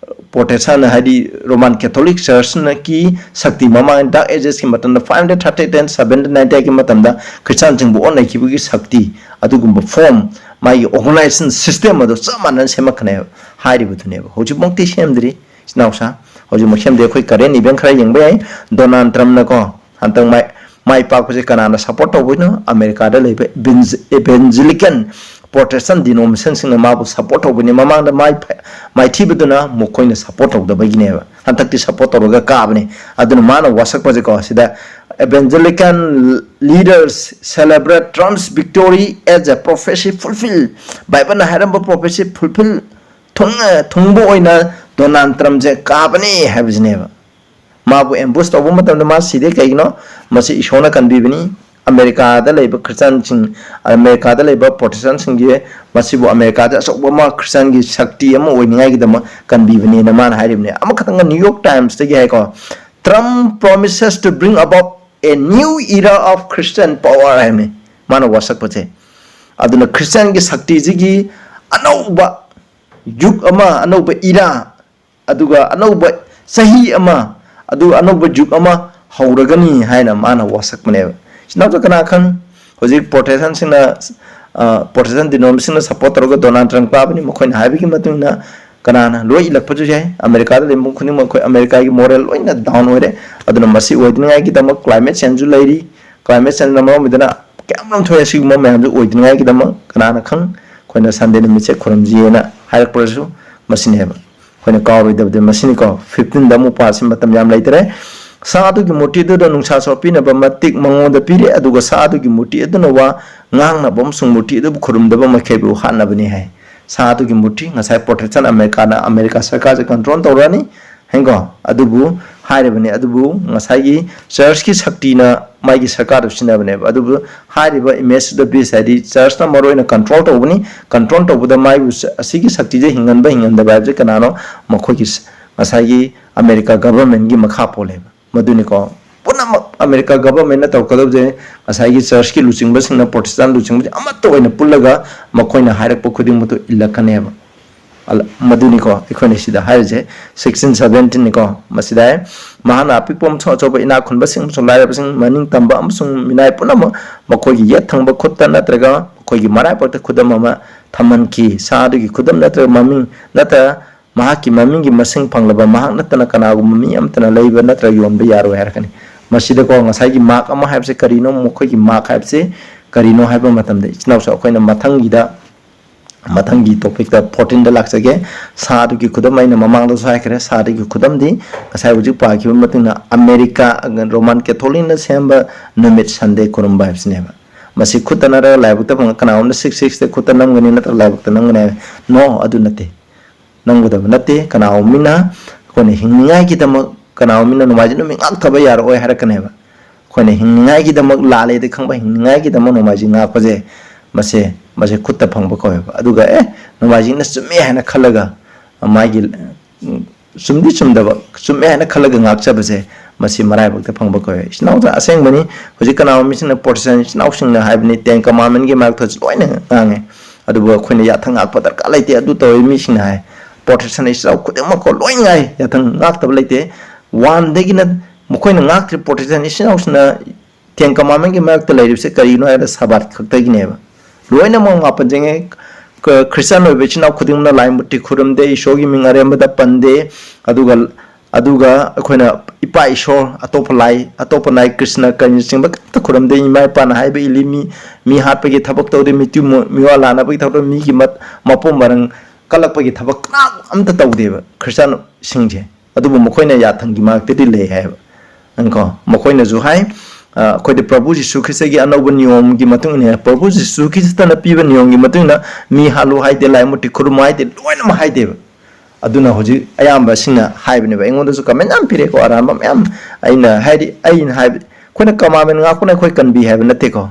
ꯄ꯭ꯔꯣꯇꯦꯁꯇꯥꯟ, ꯍꯥꯏꯗꯤ ꯔꯣꯃꯥꯟ ꯀꯦꯊꯣꯂꯤꯛ ꯆꯔꯆꯅꯀꯤ ꯁꯛꯇꯤ, ꯃꯃꯥꯡ ꯗꯥꯔꯛ ꯑꯦꯖꯦꯁꯀꯤ ꯃꯇꯝꯗ, five hundred thirty eight and seven hundred ninety ꯑꯩꯠꯀꯤ ꯃꯇꯝꯗ ꯈ꯭ꯔꯤꯁꯇꯥꯟꯁꯤꯡꯕꯨ ꯑꯣꯟꯅꯈꯤꯕꯒꯤ ꯁꯛꯇꯤ, ꯑꯗꯨꯒꯨꯝꯕ ꯐꯣꯔꯝ, ꯃꯥꯒꯤ ꯑꯣꯔꯒꯅꯥꯏꯖꯦꯁꯟ ꯁꯤꯁꯇꯦꯝ ꯑꯗꯣ ꯆꯞ ꯃꯥꯟꯅꯅ ꯁꯦꯝꯃꯛꯀꯅꯦꯕ ꯍꯥꯏꯔꯤꯕꯗꯨꯅꯦꯕ꯫ ꯍꯧꯖꯤꯛꯃꯛꯇꯤ ꯁꯦꯝꯗ꯭ꯔꯤ, ꯏꯆꯤꯟ ꯏꯅꯥꯎꯁꯥ꯫ ꯍꯧꯖꯤꯛꯃꯛ ꯁꯦꯝꯗꯦ꯫ ꯑꯩꯈꯣꯏ ꯀꯔꯦꯟ ꯏꯚꯦꯟ ꯈꯔ ꯌꯦꯡꯕ ꯌꯥꯏ꯫ ꯗꯣꯅꯥꯜꯗ ꯇ꯭ꯔꯝꯞꯅꯀꯣ, ꯍꯟꯗꯛ ꯃꯥꯏ, ꯃꯥꯏ ꯄꯥꯛꯄꯁꯦ ꯀꯅꯥꯅ ꯁꯞꯄꯣꯔꯠ ꯇꯧꯕꯅꯣ? ꯑꯃꯦꯔꯤꯀꯥꯗ ꯂꯩꯕ ꯏꯚꯦꯟꯖꯦꯂꯤꯀꯦꯟ ꯄ꯭ꯔꯣꯇꯦꯁꯇꯟ ꯗꯤꯅꯣꯃꯤꯅꯦꯁꯟꯁꯤꯡꯅ ꯃꯥꯕꯨ ꯁꯞꯄꯣꯔꯠ ꯇꯧꯕꯅꯤ꯫ ꯃꯃꯥꯡꯗ ꯃꯥꯏ ꯐ-, ꯃꯥꯏꯊꯤꯕꯗꯨꯅ ꯃꯈꯣꯏꯅ ꯁꯞꯄꯣꯔꯠ ꯇꯧꯗꯕꯒꯤꯅꯦꯕ꯫ ꯍꯟꯗꯛꯇꯤ ꯁꯞꯄꯣꯔꯠ ꯇꯧꯔꯒ ꯀꯥꯕꯅꯤ꯫ ꯑꯗꯨꯅ ꯃꯥꯅ ꯋꯥꯁꯛꯄꯁꯦꯀꯣ, ꯁꯤꯗ, "Evangelical leaders celebrate Trump's victory as a prophecy fulfilled." ꯕꯥꯏꯕꯜꯅ ꯍꯥꯏꯔꯝꯕ ꯄ꯭ꯔꯣꯐꯦꯁꯤ ꯐꯨꯜꯐꯤꯜ ꯊꯨꯡ-, ꯊꯨꯡꯕ ꯑꯣꯏꯅ ꯗꯣꯅꯥꯜꯗ ꯇ꯭ꯔꯝꯞꯁꯦ ꯀꯥꯕꯅꯤ ꯍꯥꯏꯕꯁꯤꯅꯦꯕ꯫ ꯃꯥꯕꯨ ꯑꯦꯝꯕꯨꯁ ꯇꯧꯕ ꯃꯇꯝꯗ ꯃꯥ ꯁꯤꯗꯦ꯫ ꯀꯩꯒꯤꯅꯣ? ꯃꯁꯤ ꯏꯁꯣꯔꯅ ꯀꯟꯕꯤꯕꯅꯤ꯫ ꯑꯃꯦꯔꯤꯀꯥꯗ ꯂꯩꯕ ꯈ꯭ꯔꯤꯁꯇꯤꯌꯥꯟꯁꯤꯡ, ꯑꯃꯦꯔꯤꯀꯥꯗ ꯂꯩꯕ ꯄ꯭ꯔꯣꯇꯦꯁꯇꯥꯟꯁꯤꯡꯁꯦ ꯃꯁꯤꯕꯨ ꯑꯃꯦꯔꯤꯀꯥꯗ ꯑꯆꯧꯕ ꯑꯃ, ꯈ꯭ꯔꯤꯁꯇꯤꯌꯥꯟꯒꯤ ꯁꯛꯇꯤ ꯑꯃ ꯑꯣꯏꯅꯤꯡꯉꯥꯏꯒꯤꯗꯃꯛ ꯀꯟꯕꯤꯕꯅꯦꯅ ꯃꯥꯅ ꯍꯥꯏꯔꯤꯕꯅꯦ꯫ ꯑꯃꯈꯛꯇꯪꯒ ꯅ꯭ꯌꯨ ꯌꯣꯔꯛ ꯇꯥꯏꯝꯁꯇꯒꯤ ꯍꯥꯏꯀꯣ, "Trump promises to bring about a new era of Christian power" ꯍꯥꯏꯕꯅꯤ ꯃꯥꯅ ꯋꯥꯁꯛꯄꯁꯦ꯫ ꯑꯗꯨꯅ ꯈ꯭ꯔꯤꯁꯇꯤꯌꯥꯟꯒꯤ ꯁꯛꯇꯤꯁꯤꯒꯤ ꯑꯅꯧꯕ ꯌꯨꯒ ꯑꯃ, ꯑꯅꯧꯕ ꯏꯔꯥ, ꯑꯗꯨꯒ ꯑꯅꯧꯕ ꯆꯍꯤ ꯑꯃ, ꯑꯗꯨꯒ ꯑꯅꯧꯕ ꯌꯨꯒ ꯑꯃ ꯍꯧꯔꯒꯅꯤ ꯍꯥꯏꯅ ꯃꯥꯅ ꯋꯥꯁꯛꯄꯅꯦꯕ꯫ ꯏꯆꯤꯟ ꯏꯅꯥꯎꯁꯨ ꯀꯅꯥ ꯈꯪ, ꯍꯧꯖꯤꯛ ꯄ꯭ꯔꯣꯇꯦꯁꯇꯥꯟꯁꯤꯡꯅ, ꯑ, ꯄ꯭ꯔꯣꯇꯦꯁꯇꯥꯟ ꯗꯤꯅꯣꯃꯤꯅꯦꯁꯟꯅ ꯁꯞꯄꯣꯔꯠ ꯇꯧꯔꯒ ꯗꯣꯅꯥꯜꯗ ꯇ꯭ꯔꯝꯞ ꯀꯥꯕꯅꯤ꯫ ꯃꯈꯣꯏꯅ ꯍꯥꯏꯕꯒꯤ ꯃꯇꯨꯡ ꯏꯟꯅ ꯀꯅꯥꯅ ꯂꯣꯏ ꯏꯜꯂꯛꯄꯁꯨ ꯌꯥꯏ꯫ ꯑꯃꯦꯔꯤꯀꯥꯗ ꯂꯩꯕ ꯃꯤꯄꯨꯝ ꯈꯨꯗꯤꯡꯃꯛ ꯑꯩꯈꯣꯏ ꯑꯃꯦꯔꯤꯀꯥꯒꯤ moral ꯂꯣꯏꯅ down ꯑꯣꯏꯔꯦ꯫ ꯑꯗꯨꯅ ꯃꯁꯤ ꯑꯣꯏꯗꯅꯤꯡꯉꯥꯏꯒꯤꯗꯃꯛ climate changeꯁꯨ ꯂꯩꯔꯤ꯫ Climate changeꯅ ꯃꯔꯝ ꯑꯣꯏꯗꯅ ꯀꯌꯥꯝ ꯌꯥꯝ ꯊꯣꯛꯑꯦ꯫ ꯑꯁꯤꯒꯨꯝꯕ ꯃꯌꯥꯝꯁꯨ ꯑꯣꯏꯗꯅꯤꯡꯉꯥꯏꯒꯤꯗꯃꯛ ꯀꯅꯥꯅ ꯈꯪ, ꯑꯩꯈꯣꯏꯅ Sunday ꯅꯨꯃꯤꯠꯁꯦ ꯈꯨꯔꯨꯝꯁꯤꯅ ꯍꯥꯏꯔꯛꯄ꯭ꯔꯁꯨ ꯃꯁꯤꯅꯦꯕ꯫ ꯑꯩꯈꯣꯏꯅ ꯀꯥꯎꯔꯣꯏꯗꯕꯗꯤ ꯃꯁꯤꯅꯤꯀꯣ꯫ Fifteenꯗ ꯑꯃꯨꯛ ꯄꯥꯁꯤ, ꯃꯇꯝ ꯌꯥꯝ ꯂꯩꯇꯔꯦ꯫ ꯁꯥ ꯑꯗꯨꯒꯤ ꯃꯨꯔꯇꯤ ꯑꯗꯨꯗ ꯅꯨꯡꯁꯥ ꯁꯣꯛꯄꯤꯅꯕ ꯃꯇꯤꯛ ꯃꯉꯣꯟꯗ ꯄꯤꯔꯦ, ꯑꯗꯨꯒ ꯁꯥ ꯑꯗꯨꯒꯤ ꯃꯨꯔꯇꯤ ꯑꯗꯨꯅ ꯋꯥ ꯉꯥꯡꯅꯕ ꯑꯃꯁꯨꯡ ꯃꯨꯔꯇꯤ ꯑꯗꯨꯕꯨ ꯈꯨꯔꯨꯝꯗꯕ ꯃꯈꯩꯕꯨ ꯍꯥꯠꯅꯕꯅꯤ ꯍꯥꯏ꯫ ꯁꯥ ꯑꯗꯨꯒꯤ ꯃꯨꯔꯇꯤ, ꯉꯁꯥꯏ Protestant ꯑꯃꯦꯔꯤꯀꯥꯅ, ꯑꯃꯦꯔꯤꯀꯥ ꯁꯔꯀꯥꯔꯁꯦ control ꯇꯧꯔꯛꯑꯅꯤ ꯍꯥꯏꯀꯣ꯫ ꯑꯗꯨꯕꯨ ꯍꯥꯏꯔꯤꯕꯅꯤ, ꯑꯗꯨꯕꯨ ꯉꯁꯥꯏꯒꯤ churchꯀꯤ ꯁꯛꯇꯤꯅ ꯃꯥꯒꯤ ꯁꯔꯀꯥꯔꯗꯨ ꯁꯤꯖꯤꯟꯅꯕꯅꯦꯕ꯫ ꯑꯗꯨꯕꯨ ꯍꯥꯏꯔꯤꯕ image of the beast ꯍꯥꯏꯗꯤ churchꯅ ꯃꯔꯨ ꯑꯣꯏꯅ control ꯇꯧꯕꯅꯤ꯫ Control ꯇꯧꯕꯗ ꯃꯥꯏꯕꯨ ꯁ-, ꯑꯁꯤꯒꯤ ꯁꯛꯇꯤꯁꯦ ꯍꯤꯡꯍꯟꯕ ꯍꯤꯡꯍꯟꯗꯕ ꯍꯥꯏꯕꯁꯦ ꯀꯅꯥꯅꯣ? ꯃꯈꯣꯏꯒꯤ ꯁ-, ꯉꯁꯥꯏꯒꯤ ꯑꯃꯦꯔꯤꯀꯥ governmentꯀꯤ ꯃꯈꯥ ꯄꯣꯜꯂꯦꯕ꯫ ꯃꯗꯨꯅꯤꯀꯣ, ꯄꯨꯝꯅꯃꯛ ꯑꯃꯦꯔꯤꯀꯥ governmentꯅ ꯇꯧꯔꯛꯀꯗꯕꯁꯦ, ꯉꯁꯥꯏꯒꯤ churchꯀꯤ ꯂꯨꯆꯤꯡꯕꯁꯤꯡꯅ, Protestant ꯂꯨꯆꯤꯡꯕꯁꯦ ꯑꯃꯠꯇ ꯑꯣꯏꯅ ꯄꯨꯜꯂꯒ ꯃꯈꯣꯏꯅ ꯍꯥꯏꯔꯛꯄ ꯈꯨꯗꯤꯡꯃꯛꯇꯨ ꯏꯜꯂꯛꯀꯅꯦꯕ꯫ ꯑꯂ-, ꯃꯗꯨꯅꯤꯀꯣ ꯑꯩꯈꯣꯏꯅ ꯁꯤꯗ ꯍꯥꯏꯔꯤꯁꯦ, sixteen seventeenꯅꯤꯀꯣ꯫ ꯃꯁꯤꯗ ꯍꯥꯏ, ꯃꯍꯥꯛꯅ ꯑꯄꯤꯛꯄ ꯑꯃꯁꯨꯡ ꯑꯆꯧꯕ, ꯏꯅꯥꯛ ꯈꯨꯟꯕꯁꯤꯡ ꯑꯃꯁꯨꯡ ꯂꯥꯏꯔꯕꯁꯤꯡ, ꯃꯅꯤꯡ ꯇꯝꯕ ꯑꯃꯁꯨꯡ ꯃꯤꯅꯥꯏ ꯄꯨꯝꯅꯃꯛ ꯃꯈꯣꯏꯒꯤ ꯌꯦꯠ ꯊꯪꯕ ꯈꯨꯠꯇ ꯅꯠꯇ꯭ꯔꯒ ꯃꯈꯣꯏꯒꯤ ꯃꯔꯥꯏꯕꯛꯇ ꯈꯨꯗꯝ ꯑꯃ ꯊꯝꯍꯟꯈꯤ꯫ ꯁꯥ ꯑꯗꯨꯒꯤ ꯈꯨꯗꯝ ꯅꯠꯇ꯭ꯔꯒ ꯃꯃꯤꯡ ꯅꯠꯇ꯭ꯔ ꯃꯍꯥꯛꯀꯤ ꯃꯃꯤꯡꯒꯤ ꯃꯁꯤꯡ ꯐꯪꯂꯕ ꯃꯍꯥꯛ ꯅꯠꯇꯅ ꯀꯅꯥꯒꯨꯝꯕ ꯃꯤ ꯑꯃꯠꯇꯅ ꯂꯩꯕ ꯅꯠꯇ꯭ꯔꯒ ꯌꯣꯟꯕ ꯌꯥꯔꯣꯏ ꯍꯥꯏꯔꯛꯀꯅꯤ꯫ ꯃꯁꯤꯗꯀꯣ ꯉꯁꯥꯏꯒꯤ mark ꯑꯃ ꯍꯥꯏꯕꯁꯦ ꯀꯔꯤꯅꯣ, ꯃꯈꯣꯏꯒꯤ mark ꯍꯥꯏꯕꯁꯦ ꯀꯔꯤꯅꯣ ꯍꯥꯏꯕ ꯃꯇꯝꯗ, ꯏꯆꯤꯟ ꯏꯅꯥꯎꯁꯨ ꯑꯩꯈꯣꯏꯅ ꯃꯊꯪꯒꯤꯗ, ꯃꯊꯪꯒꯤ topicꯇ fourteenꯗ ꯂꯥꯛꯆꯒꯦ꯫ ꯁꯥ ꯑꯗꯨꯒꯤ ꯈꯨꯗꯝ ꯑꯩꯅ ꯃꯃꯥꯡꯗꯁꯨ ꯍꯥꯏꯈ꯭ꯔꯦ꯫ ꯁꯥ ꯑꯗꯨꯒꯤ ꯈꯨꯗꯝꯗꯤ ꯉꯁꯥꯏ ꯍꯧꯖꯤꯛ ꯄꯥꯈꯤꯕ ꯃꯇꯨꯡꯗ ꯑꯃꯦꯔꯤꯀꯥ Roman Catholicꯅ ꯁꯦꯝꯕ ꯅꯨꯃꯤꯠ Sunday ꯈꯨꯔꯨꯝꯕ ꯍꯥꯏꯕꯁꯤꯅꯦꯕ꯫ ꯃꯁꯤ ꯈꯨꯠꯇ ꯅꯠꯇ꯭ꯔꯒ ꯂꯥꯏꯕꯛꯇ ꯐꯪ-, ꯀꯅꯥꯒꯨꯝꯕꯅ six sixꯇ ꯈꯨꯠꯇ ꯅꯝꯒꯅꯤ ꯅꯠꯇ꯭ꯔꯒ ꯂꯥꯏꯕꯛꯇ ꯅꯝꯒꯅꯤ ꯍꯥꯏꯕ꯫ No, ꯑꯗꯨ ꯅꯠꯇꯦ꯫ ꯅꯝꯒꯗꯕ ꯅꯠꯇꯦ꯫ ꯀꯅꯥꯒꯨꯝꯕ ꯃꯤꯅ ꯑꯩꯈꯣꯏꯅ ꯍꯤꯡꯅꯤꯡꯉꯥꯏꯒꯤꯗꯃꯛ, ꯀꯅꯥꯒꯨꯝꯕ ꯃꯤꯅ ꯅꯣꯡꯃꯥꯏꯖꯤꯡ ꯅꯨꯃꯤꯠ ꯉꯥꯛꯊꯕ ꯌꯥꯔꯛꯑꯣꯏ ꯍꯥꯏꯔꯛꯀꯅꯦꯕ꯫ ꯑꯩꯈꯣꯏꯅ ꯍꯤꯡꯅꯤꯡꯉꯥꯏꯒꯤꯗꯃꯛ, ꯂꯥꯜꯂꯦꯗꯤ ꯈꯪꯕ, ꯍꯤꯡꯅꯤꯡꯉꯥꯏꯒꯤꯗꯃꯛ ꯅꯣꯡꯃꯥꯏꯖꯤꯡ ꯉꯥꯛꯄꯁꯦ, ꯃꯁꯦ, ꯃꯁꯦ ꯈꯨꯠꯇ ꯐꯪꯕ ꯀꯧꯋꯦꯕ꯫ ꯑꯗꯨꯒ, "ꯑꯦ, ꯅꯣꯡꯃꯥꯏꯖꯤꯡꯅ ꯆꯨꯝꯃꯦ" ꯍꯥꯏꯅ ꯈꯜꯂꯒ ꯃꯥꯒꯤ, ꯎꯝ, ꯆꯨꯝꯗꯤ ꯆꯨꯝꯗꯕ, ꯆꯨꯝꯃꯦ ꯍꯥꯏꯅ ꯈꯜꯂꯒ ꯉꯥꯛꯆꯕꯁꯦ, ꯃꯁꯤ ꯃꯔꯥꯏꯕꯛꯇ ꯐꯪꯕ ꯀꯧꯋꯦ꯫ ꯏꯆꯤꯟ ꯏꯅꯥꯎ ꯑꯁꯦꯡꯕꯅꯤ꯫ ꯍꯧꯖꯤꯛ ꯀꯅꯥꯒꯨꯝꯕ ꯃꯤꯁꯤꯡꯅ, Protestant ꯏꯆꯤꯟ ꯏꯅꯥꯎꯁꯤꯡꯅ ꯍꯥꯏꯕꯅꯤ, Ten Commandmentꯀꯤ ꯃꯥꯌꯣꯛꯇꯁꯨ ꯂꯣꯏꯅ ꯉꯥꯡꯉꯦ꯫ ꯑꯗꯨꯕꯨ ꯑꯩꯈꯣꯏꯅ ꯌꯥꯊꯪ ꯉꯥꯛꯄ ꯗꯔꯀꯥꯔ ꯂꯩꯇꯦ꯫ ꯑꯗꯨ ꯇꯧꯋꯤ ꯃꯤꯁꯤꯡꯅ ꯍꯥꯏ꯫ Protestant ꯏꯆꯤꯜ ꯏꯅꯥꯎ ꯈꯨꯗꯤꯡꯃꯛꯀꯣ ꯂꯣꯏ ꯉꯥꯏ, ꯌꯥꯊꯪ ꯉꯥꯛꯇꯕ ꯂꯩꯇꯦ꯫ Oneꯗꯒꯤꯅ ꯃꯈꯣꯏꯅ ꯉꯥꯛꯇ꯭ꯔꯤ Protestant ꯏꯆꯤꯜ ꯏꯅꯥꯎꯁꯤꯡꯅ Ten Commandmentꯀꯤ ꯃꯔꯛꯇ ꯂꯩꯔꯤꯕꯁꯦ ꯀꯔꯤꯅꯣ ꯍꯥꯏꯕꯗ ꯁꯕꯥꯠ ꯈꯛꯇꯒꯤꯅꯦꯕ꯫ ꯂꯣꯏꯅꯃꯛ ꯃꯥꯄꯟ ꯆꯪꯉꯦ꯫ ꯈ꯭ꯔꯤꯁꯇꯥꯟ ꯑꯣꯏꯕ ꯏꯆꯤꯟ ꯏꯅꯥꯎ ꯈꯨꯗꯤꯡꯃꯛꯅ ꯂꯥꯏ ꯃꯨꯔꯇꯤ ꯈꯨꯔꯨꯝꯗꯦ, ꯏꯁꯣꯔꯒꯤ ꯃꯤꯡ ꯑꯔꯦꯝꯕꯗ ꯄꯟꯗꯦ꯫ ꯑꯗꯨꯒ ꯑꯗꯨꯒ ꯑꯩꯈꯣꯏꯅ ꯏꯄꯥ ꯏꯁꯣꯔ, ꯑꯇꯣꯞꯄ ꯂꯥꯏ, ꯑꯇꯣꯞꯄ ꯂꯥꯏ, ꯀ꯭ꯔꯤꯁꯅ ꯀꯩꯅꯆꯤꯡꯕ ꯀꯩꯝꯇ ꯈꯨꯔꯨꯝꯗꯦ꯫ ꯏꯃꯥ ꯏꯄꯥꯅ ꯍꯥꯏꯕ ꯏꯜꯂꯤ, ꯃꯤ ꯃꯤ ꯍꯥꯠꯄꯒꯤ ꯊꯕꯛ ꯇꯧꯗꯦ, ꯃꯤꯇꯨ ꯃꯤꯋꯥ ꯂꯥꯟꯅꯕꯒꯤ ꯊꯕꯛ ꯇꯧꯗꯦ, ꯃꯤꯒꯤ ꯃꯄꯨ ꯃꯔꯜ ꯀꯜꯂꯛꯄꯒꯤ ꯊꯕꯛ ꯀꯅꯥ ꯑꯝꯇ ꯇꯧꯗꯦꯕ ꯈ꯭ꯔꯤꯁꯇꯥꯟꯁꯤꯡꯁꯦ꯫ ꯑꯗꯨꯕꯨ ꯃꯈꯣꯏꯅ ꯌꯥꯊꯪꯒꯤ ꯃꯥꯏꯀꯩꯗꯤ ꯂꯩ ꯍꯥꯏꯕ꯫ ꯀꯣ, ꯃꯈꯣꯏꯅꯁꯨ ꯍꯥꯏ, ꯑꯩꯈꯣꯏꯗꯤ ꯄ꯭ꯔꯚꯨ ꯖꯤꯁꯨ ꯈ꯭ꯔꯤꯁꯇꯒꯤ ꯑꯅꯧꯕ ꯅꯤꯌꯣꯝꯒꯤ ꯃꯇꯨꯡ ꯏꯟꯅ, ꯄ꯭ꯔꯚꯨ ꯖꯤꯁꯨ ꯈ꯭ꯔꯤꯁꯇꯅ ꯄꯤꯕ ꯅꯤꯌꯣꯝꯒꯤ ꯃꯇꯨꯡ ꯏꯟꯅ ꯃꯤ ꯍꯥꯠꯂꯨ ꯍꯥꯏꯗꯦ, ꯂꯥꯏ ꯃꯨꯔꯇꯤ ꯈꯨꯔꯨꯝꯃꯨ ꯍꯥꯏꯗꯦ, ꯂꯣꯏꯅꯃꯛ ꯍꯥꯏꯗꯦꯕ꯫ ꯑꯗꯨꯅ ꯍꯧꯖꯤꯛ ꯑꯌꯥꯝꯕꯁꯤꯡꯅ ꯍꯥꯏꯕꯅꯦꯕ, ꯑꯩꯉꯣꯟꯗꯁꯨ ꯀꯃꯦꯟ ꯌꯥꯝ ꯄꯤꯔꯦꯀꯣ, ꯑꯔꯥꯟꯕ ꯃꯌꯥꯝ꯫ ꯑꯩꯅ ꯍꯥꯏꯗꯤ, ꯑꯩꯅ ꯍꯥꯏꯕ, ꯑꯩꯈꯣꯏꯅ ꯀꯃꯥꯟꯃꯦꯟ ꯉꯥꯛꯄꯅ ꯑꯩꯈꯣꯏ ꯀꯟꯕꯤ ꯍꯥꯏꯕ ꯅꯠꯇꯦꯀꯣ꯫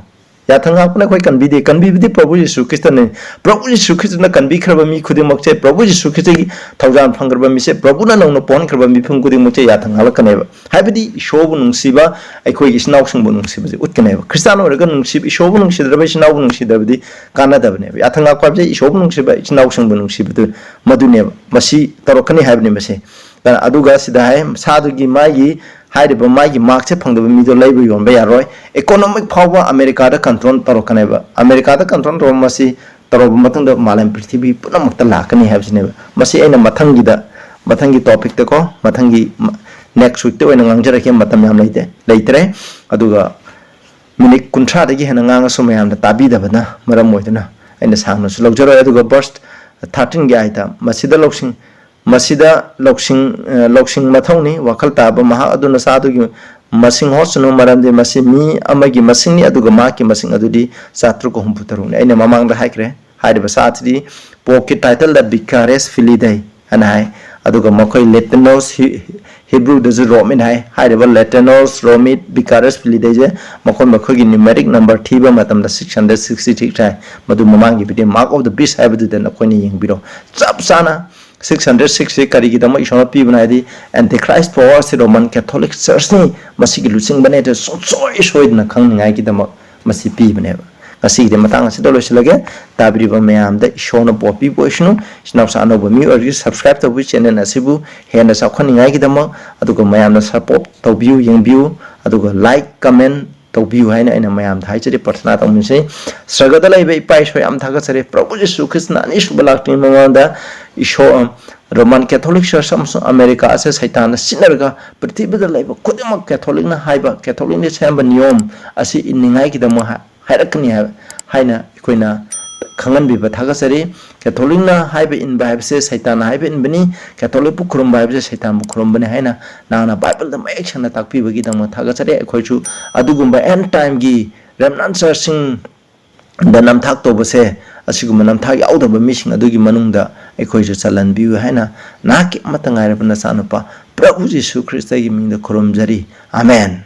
ꯌꯥꯊꯪ ꯉꯥꯛꯄꯅ ꯑꯩꯈꯣꯏ ꯀꯟꯕꯤꯗꯦ꯫ ꯀꯟꯕꯤꯕꯗꯤ ꯄ꯭ꯔꯚꯨ ꯌꯤꯁꯨ ꯈ꯭ꯔꯤꯁꯇꯅꯤ꯫ ꯄ꯭ꯔꯚꯨ ꯌꯤꯁꯨ ꯈ꯭ꯔꯤꯁꯇꯅ ꯀꯟꯕꯤꯈ꯭ꯔꯕ ꯃꯤ ꯈꯨꯗꯤꯡꯃꯛꯁꯦ, ꯄ꯭ꯔꯚꯨ ꯌꯤꯁꯨ ꯈ꯭ꯔꯤꯁꯇꯒꯤ ꯊꯧꯖꯥꯜ ꯐꯪꯈ꯭ꯔꯕ ꯃꯤꯁꯦ, ꯄ꯭ꯔꯚꯨꯅ ꯅꯧꯅ ꯄꯣꯛꯍꯟꯈ꯭ꯔꯕ ꯃꯤꯄꯨꯝ ꯈꯨꯗꯤꯡꯃꯛꯁꯦ ꯌꯥꯊꯪ ꯉꯥꯛꯂꯛꯀꯅꯦꯕ꯫ ꯍꯥꯏꯕꯗꯤ ꯏꯁꯣꯔꯕꯨ ꯅꯨꯡꯁꯤꯕ, ꯑꯩꯈꯣꯏꯒꯤ ꯏꯆꯤꯟ ꯏꯅꯥꯎꯁꯤꯡꯕꯨ ꯅꯨꯡꯁꯤꯕꯁꯦ ꯎꯠꯀꯅꯦꯕ꯫ ꯈ꯭ꯔꯤꯁꯇꯥꯟ ꯑꯣꯏꯔꯒ ꯅꯨꯡꯁꯤꯕ, ꯏꯁꯣꯔꯕꯨ ꯅꯨꯡꯁꯤꯗ꯭ꯔꯕ ꯏꯆꯤꯟ ꯏꯅꯥꯎꯕꯨ ꯅꯨꯡꯁꯤꯗ꯭ꯔꯕꯗꯤ ꯀꯥꯟꯅꯗꯕꯅꯦꯕ꯫ ꯌꯥꯊꯪ ꯉꯥꯛꯄ ꯍꯥꯏꯕꯁꯦ ꯏꯁꯣꯔꯕꯨ ꯅꯨꯡꯁꯤꯕ, ꯏꯆꯤꯟ ꯏꯅꯥꯎꯁꯤꯡꯕꯨ ꯅꯨꯡꯁꯤꯕꯗꯨ ꯃꯗꯨꯅꯦꯕ꯫ ꯃꯁꯤ ꯇꯧꯔꯛꯀꯅꯤ ꯍꯥꯏꯕꯅꯤ ꯃꯁꯦ꯫ ꯑꯗꯨꯒ ꯁꯤꯗ ꯍꯥꯏ, ꯁꯥꯗꯨꯒꯤ ꯃꯥꯒꯤ ꯍꯥꯏꯔꯤꯕ ꯃꯥꯒꯤ ꯃꯥꯔꯛꯁꯦ ꯐꯪꯗꯕ ꯃꯤꯗꯣ ꯂꯩꯕ ꯌꯣꯟꯕ ꯌꯥꯔꯣꯏ꯫ ꯏꯀꯣꯅꯣꯃꯤꯛ ꯐꯥꯎꯕ ꯑꯃꯦꯔꯤꯀꯥꯗ ꯀꯟꯇ꯭ꯔꯣꯜ ꯇꯧꯔꯛꯀꯅꯦꯕ꯫ ꯑꯃꯦꯔꯤꯀꯥꯗ ꯀꯟꯇ꯭ꯔꯣꯜ ꯇꯧꯔꯛꯄ ꯃꯁꯤ ꯇꯧꯔꯕ ꯃꯇꯨꯡꯗ ꯃꯥꯂꯦꯝ ꯄ꯭ꯔꯤꯊꯤꯕꯤ ꯄꯨꯝꯅꯃꯛꯇ ꯂꯥꯛꯀꯅꯤ ꯍꯥꯏꯕꯁꯤꯅꯦꯕ꯫ ꯃꯁꯤ ꯑꯩꯅ ꯃꯊꯪꯒꯤꯗ, ꯃꯊꯪꯒꯤ ꯇꯣꯄꯤꯛꯇꯀꯣ, ꯃꯊꯪꯒꯤ ꯅꯦꯛꯁ ꯋꯤꯛꯇ ꯑꯣꯏꯅ ꯉꯥꯡꯖꯔꯛꯀꯦ, ꯃꯇꯝ ꯌꯥꯝ ꯂꯩꯇꯦ, ꯂꯩꯇ꯭ꯔꯦ꯫ ꯑꯗꯨꯒ ꯃꯤꯅꯤꯠ ꯀꯨꯟꯊ꯭ꯔꯥꯗꯒꯤ ꯍꯦꯟꯅ ꯉꯥꯡꯉꯁꯨ ꯃꯌꯥꯝꯅ ꯇꯥꯕꯤꯗꯕꯅ ꯃꯔꯝ ꯑꯣꯏꯗꯨꯅ ꯑꯩꯅ ꯁꯥꯡꯅꯁꯨ ꯂꯧꯖꯔꯣꯏ꯫ ꯑꯗꯨꯒ ꯚꯔꯁ ꯊꯥꯔꯇꯤꯟꯒꯤ ꯑꯥꯏꯇ, ꯃꯁꯤꯗ ꯂꯧꯁꯤꯡ, ꯃꯁꯤꯗ ꯂꯧꯁꯤꯡ, ꯑ, ꯂꯧꯁꯤꯡ ꯃꯊꯧꯅꯤ꯫ ꯋꯥꯈꯜ ꯇꯥꯕ ꯃꯍꯥꯛ ꯑꯗꯨ ꯅꯆꯥꯗꯨꯒꯤ ꯃꯁꯤꯡ ꯍꯣꯠꯁꯅꯨ, ꯃꯔꯝꯗꯤ ꯃꯁꯤ ꯃꯤ ꯑꯃꯒꯤ ꯃꯁꯤꯡꯅꯤ, ꯑꯗꯨꯒ ꯃꯍꯥꯛꯀꯤ ꯃꯁꯤꯡ ꯑꯗꯨꯗꯤ ꯆꯥꯇ꯭ꯔꯨꯛꯀ ꯍꯨꯝꯐꯨ ꯇꯔꯨꯛꯅꯤ꯫ ꯑꯩꯅ ꯃꯃꯥꯡꯗ ꯍꯥꯏꯈ꯭ꯔꯦ, ꯍꯥꯏꯔꯤꯕ ꯆꯥ ꯑꯁꯤꯗꯤ ꯄꯣꯞꯀꯤ ꯇꯥꯏꯇꯜꯗ ꯕꯤꯀꯥꯔꯦꯁ ꯐꯤꯂꯤꯗꯩ ꯍꯥꯏꯅ ꯍꯥꯏ꯫ ꯑꯗꯨꯒ ꯃꯈꯣꯏ ꯂꯦꯇꯤꯅꯣꯁ, ꯍꯤ-, ꯍꯤꯕ꯭ꯔꯨꯗꯁꯨ ꯔꯣꯃꯤꯠ ꯍꯥꯏ꯫ ꯍꯥꯏꯔꯤꯕ ꯂꯦꯇꯤꯅꯣꯁ, ꯔꯣꯃꯤꯠ, ꯕꯤꯀꯥꯔꯦꯁ ꯐꯤꯂꯤꯗꯩꯁꯦ ꯃꯈꯣꯏ ꯃꯈꯣꯏꯒꯤ ꯅ꯭ꯌꯨꯃꯦꯔꯤꯛ ꯅꯝꯕꯔ ꯊꯤꯕ ꯃꯇꯝꯗ ꯁꯤꯛꯁ ꯍꯟꯗ꯭ꯔꯦꯠ ꯁꯤꯛꯁꯇꯤ ꯊ꯭ꯔꯤ ꯍꯥꯏ꯫ ꯃꯗꯨ ꯃꯃꯥꯡꯒꯤ ꯚꯤꯗꯤꯑꯣ ꯃꯥꯔꯛ ꯑꯣꯐ ꯗ ꯕꯤꯁ ꯍꯥꯏꯕꯗꯨꯗ ꯅꯈꯣꯏꯅ ꯌꯦꯡꯕꯤꯔꯣ꯫ ꯆꯞ ꯆꯥꯅ ꯁꯤꯛꯁ ꯍꯟꯗ꯭ꯔꯦꯠ ꯁꯤꯛꯁꯁꯦ ꯀꯔꯤꯒꯤꯗꯃꯛ ꯏꯁꯣꯔꯅ ꯄꯤꯕꯅꯣ ꯍꯥꯏꯗꯤ, ꯑꯦꯟꯇꯤꯈ꯭ꯔꯥꯏꯁ ꯄꯋꯥꯔꯁꯤ ꯔꯣꯃꯟ ꯀꯦꯊꯣꯂꯤꯛ ꯆꯔꯆꯅꯤ, ꯃꯁꯤꯒꯤ ꯂꯨꯆꯤꯡꯕꯅꯦ꯫ ꯑꯗꯨ ꯁꯨꯡꯁꯣꯏ ꯁꯣꯏꯗꯅ ꯈꯪꯅꯤꯡꯉꯥꯏꯒꯤꯗꯃꯛ ꯃꯁꯤ ꯄꯤꯕꯅꯦꯕ꯫ ꯉꯁꯤꯒꯤꯗꯤ ꯃꯇꯥꯡ ꯑꯁꯤꯗ ꯂꯣꯏꯁꯤꯜꯂꯒꯦ꯫ ꯇꯥꯕꯤꯔꯤꯕ ꯃꯌꯥꯝꯗ ꯏꯁꯣꯔꯅ ꯕꯣꯔ ꯄꯤꯕ ꯑꯣꯏꯁꯅꯨ꯫ ꯏꯆꯤꯟ ꯏꯅꯥꯎꯁꯥ ꯑꯅꯧꯕ ꯃꯤ ꯑꯣꯏꯔꯒꯗꯤ subscribe ꯇꯧꯕꯤꯌꯨ, channel ꯑꯁꯤꯕꯨ ꯍꯦꯟꯅ ꯆꯥꯎꯈꯠꯅꯤꯡꯉꯥꯏꯒꯤꯗꯃꯛ꯫ ꯑꯗꯨꯒ ꯃꯌꯥꯝꯅ support ꯇꯧꯕꯤꯌꯨ, ꯌꯦꯡꯕꯤꯌꯨ꯫ ꯑꯗꯨꯒ like, comment, ꯇꯧꯕꯤꯌꯨ ꯍꯥꯏꯅ ꯑꯩꯅ ꯃꯌꯥꯝꯗ ꯍꯥꯏꯖꯔꯤ, ꯄ꯭ꯔꯊꯅꯥ ꯇꯧꯃꯤꯟꯅꯁꯤ꯫ ꯁ꯭ꯋꯔꯒꯗ ꯂꯩꯕ ꯏꯄꯥ ꯏꯁꯣꯔ, ꯌꯥꯝ ꯊꯥꯒꯠꯆꯔꯤ꯫ ꯄ꯭ꯔꯚꯨ ꯖꯤꯁꯨ ꯈ꯭ꯔꯤꯁꯇꯅ ꯑꯅꯤꯁꯨꯕ ꯂꯥꯛꯇ꯭ꯔꯤꯉꯩ ꯃꯃꯥꯡꯗ ꯏꯁꯣꯔ, ꯔꯣꯃꯥꯟ ꯀꯦꯊꯣꯂꯤꯛ ꯆꯔꯆ ꯑꯃꯁꯨꯡ ꯑꯃꯦꯔꯤꯀꯥ ꯑꯁꯦ ꯁꯩꯇꯥꯟꯅ ꯁꯤꯟꯅꯔꯒ ꯄ꯭ꯔꯤꯊꯤꯕꯤꯗ ꯂꯩꯕ ꯈꯨꯗꯤꯡꯃꯛ ꯀꯦꯊꯣꯂꯤꯛꯅ ꯍꯥꯏꯕ, ꯀꯦꯊꯣꯂꯤꯛꯅ ꯁꯦꯝꯕ ꯅꯤꯌꯣꯝ ꯑꯁꯤ ꯏꯟꯅꯤꯡꯉꯥꯏꯒꯤꯗꯃꯛ ꯍꯥꯏ-, ꯍꯥꯏꯔꯛꯀꯅꯤ ꯍꯥꯏꯕ, ꯍꯥꯏꯅ ꯑꯩꯈꯣꯏꯅ ꯈꯪꯍꯟꯕꯤꯕ ꯊꯥꯒꯠꯆꯔꯤ꯫ ꯀꯦꯊꯣꯂꯤꯛꯅ ꯍꯥꯏꯕ ꯏꯟꯕ ꯍꯥꯏꯕꯁꯦ ꯁꯩꯇꯥꯟꯅ ꯍꯥꯏꯕ ꯏꯟꯕꯅꯤ, ꯀꯦꯊꯣꯂꯤꯛꯄꯨ ꯈꯨꯔꯨꯝꯕ ꯍꯥꯏꯕꯁꯦ ꯁꯩꯇꯥꯟꯕꯨ ꯈꯨꯔꯨꯝꯕꯅꯤ ꯍꯥꯏꯅ ꯅꯍꯥꯛꯅ ꯕꯥꯏꯕꯜꯗ ꯃꯌꯦꯛ ꯁꯦꯡꯅ ꯇꯥꯛꯄꯤꯕꯒꯤꯗꯃꯛ ꯊꯥꯒꯠꯆꯔꯤ꯫ ꯑꯩꯈꯣꯏꯁꯨ ꯑꯗꯨꯒꯨꯝꯕ ꯑꯦꯟ ꯇꯥꯏꯝꯒꯤ ꯔꯦꯝꯅꯥꯟ ꯆꯔꯆꯁꯤꯡꯗ ꯅꯝꯊꯥꯛ ꯇꯧꯕꯁꯦ, ꯑꯁꯤꯒꯨꯝꯕ ꯅꯝꯊꯥꯛ ꯌꯥꯎꯗꯕ ꯃꯤꯁꯤꯡ ꯑꯗꯨꯒꯤ ꯃꯅꯨꯡꯗ ꯑꯩꯈꯣꯏꯁꯨ ꯆꯜꯍꯟꯕꯤꯌꯨ ꯍꯥꯏꯅ ꯅꯍꯥꯛꯀꯤ ꯑꯃꯠꯇ ꯉꯥꯏꯔꯕ ꯅꯆꯥꯅꯨꯄꯥ ꯄ꯭ꯔꯚꯨ ꯖꯤꯁꯨ ꯈ꯭ꯔꯤꯁꯇꯒꯤ ꯃꯤꯡꯗ ꯈꯨꯔꯨꯝꯖꯔꯤ꯫ ꯑꯃꯦꯟ꯫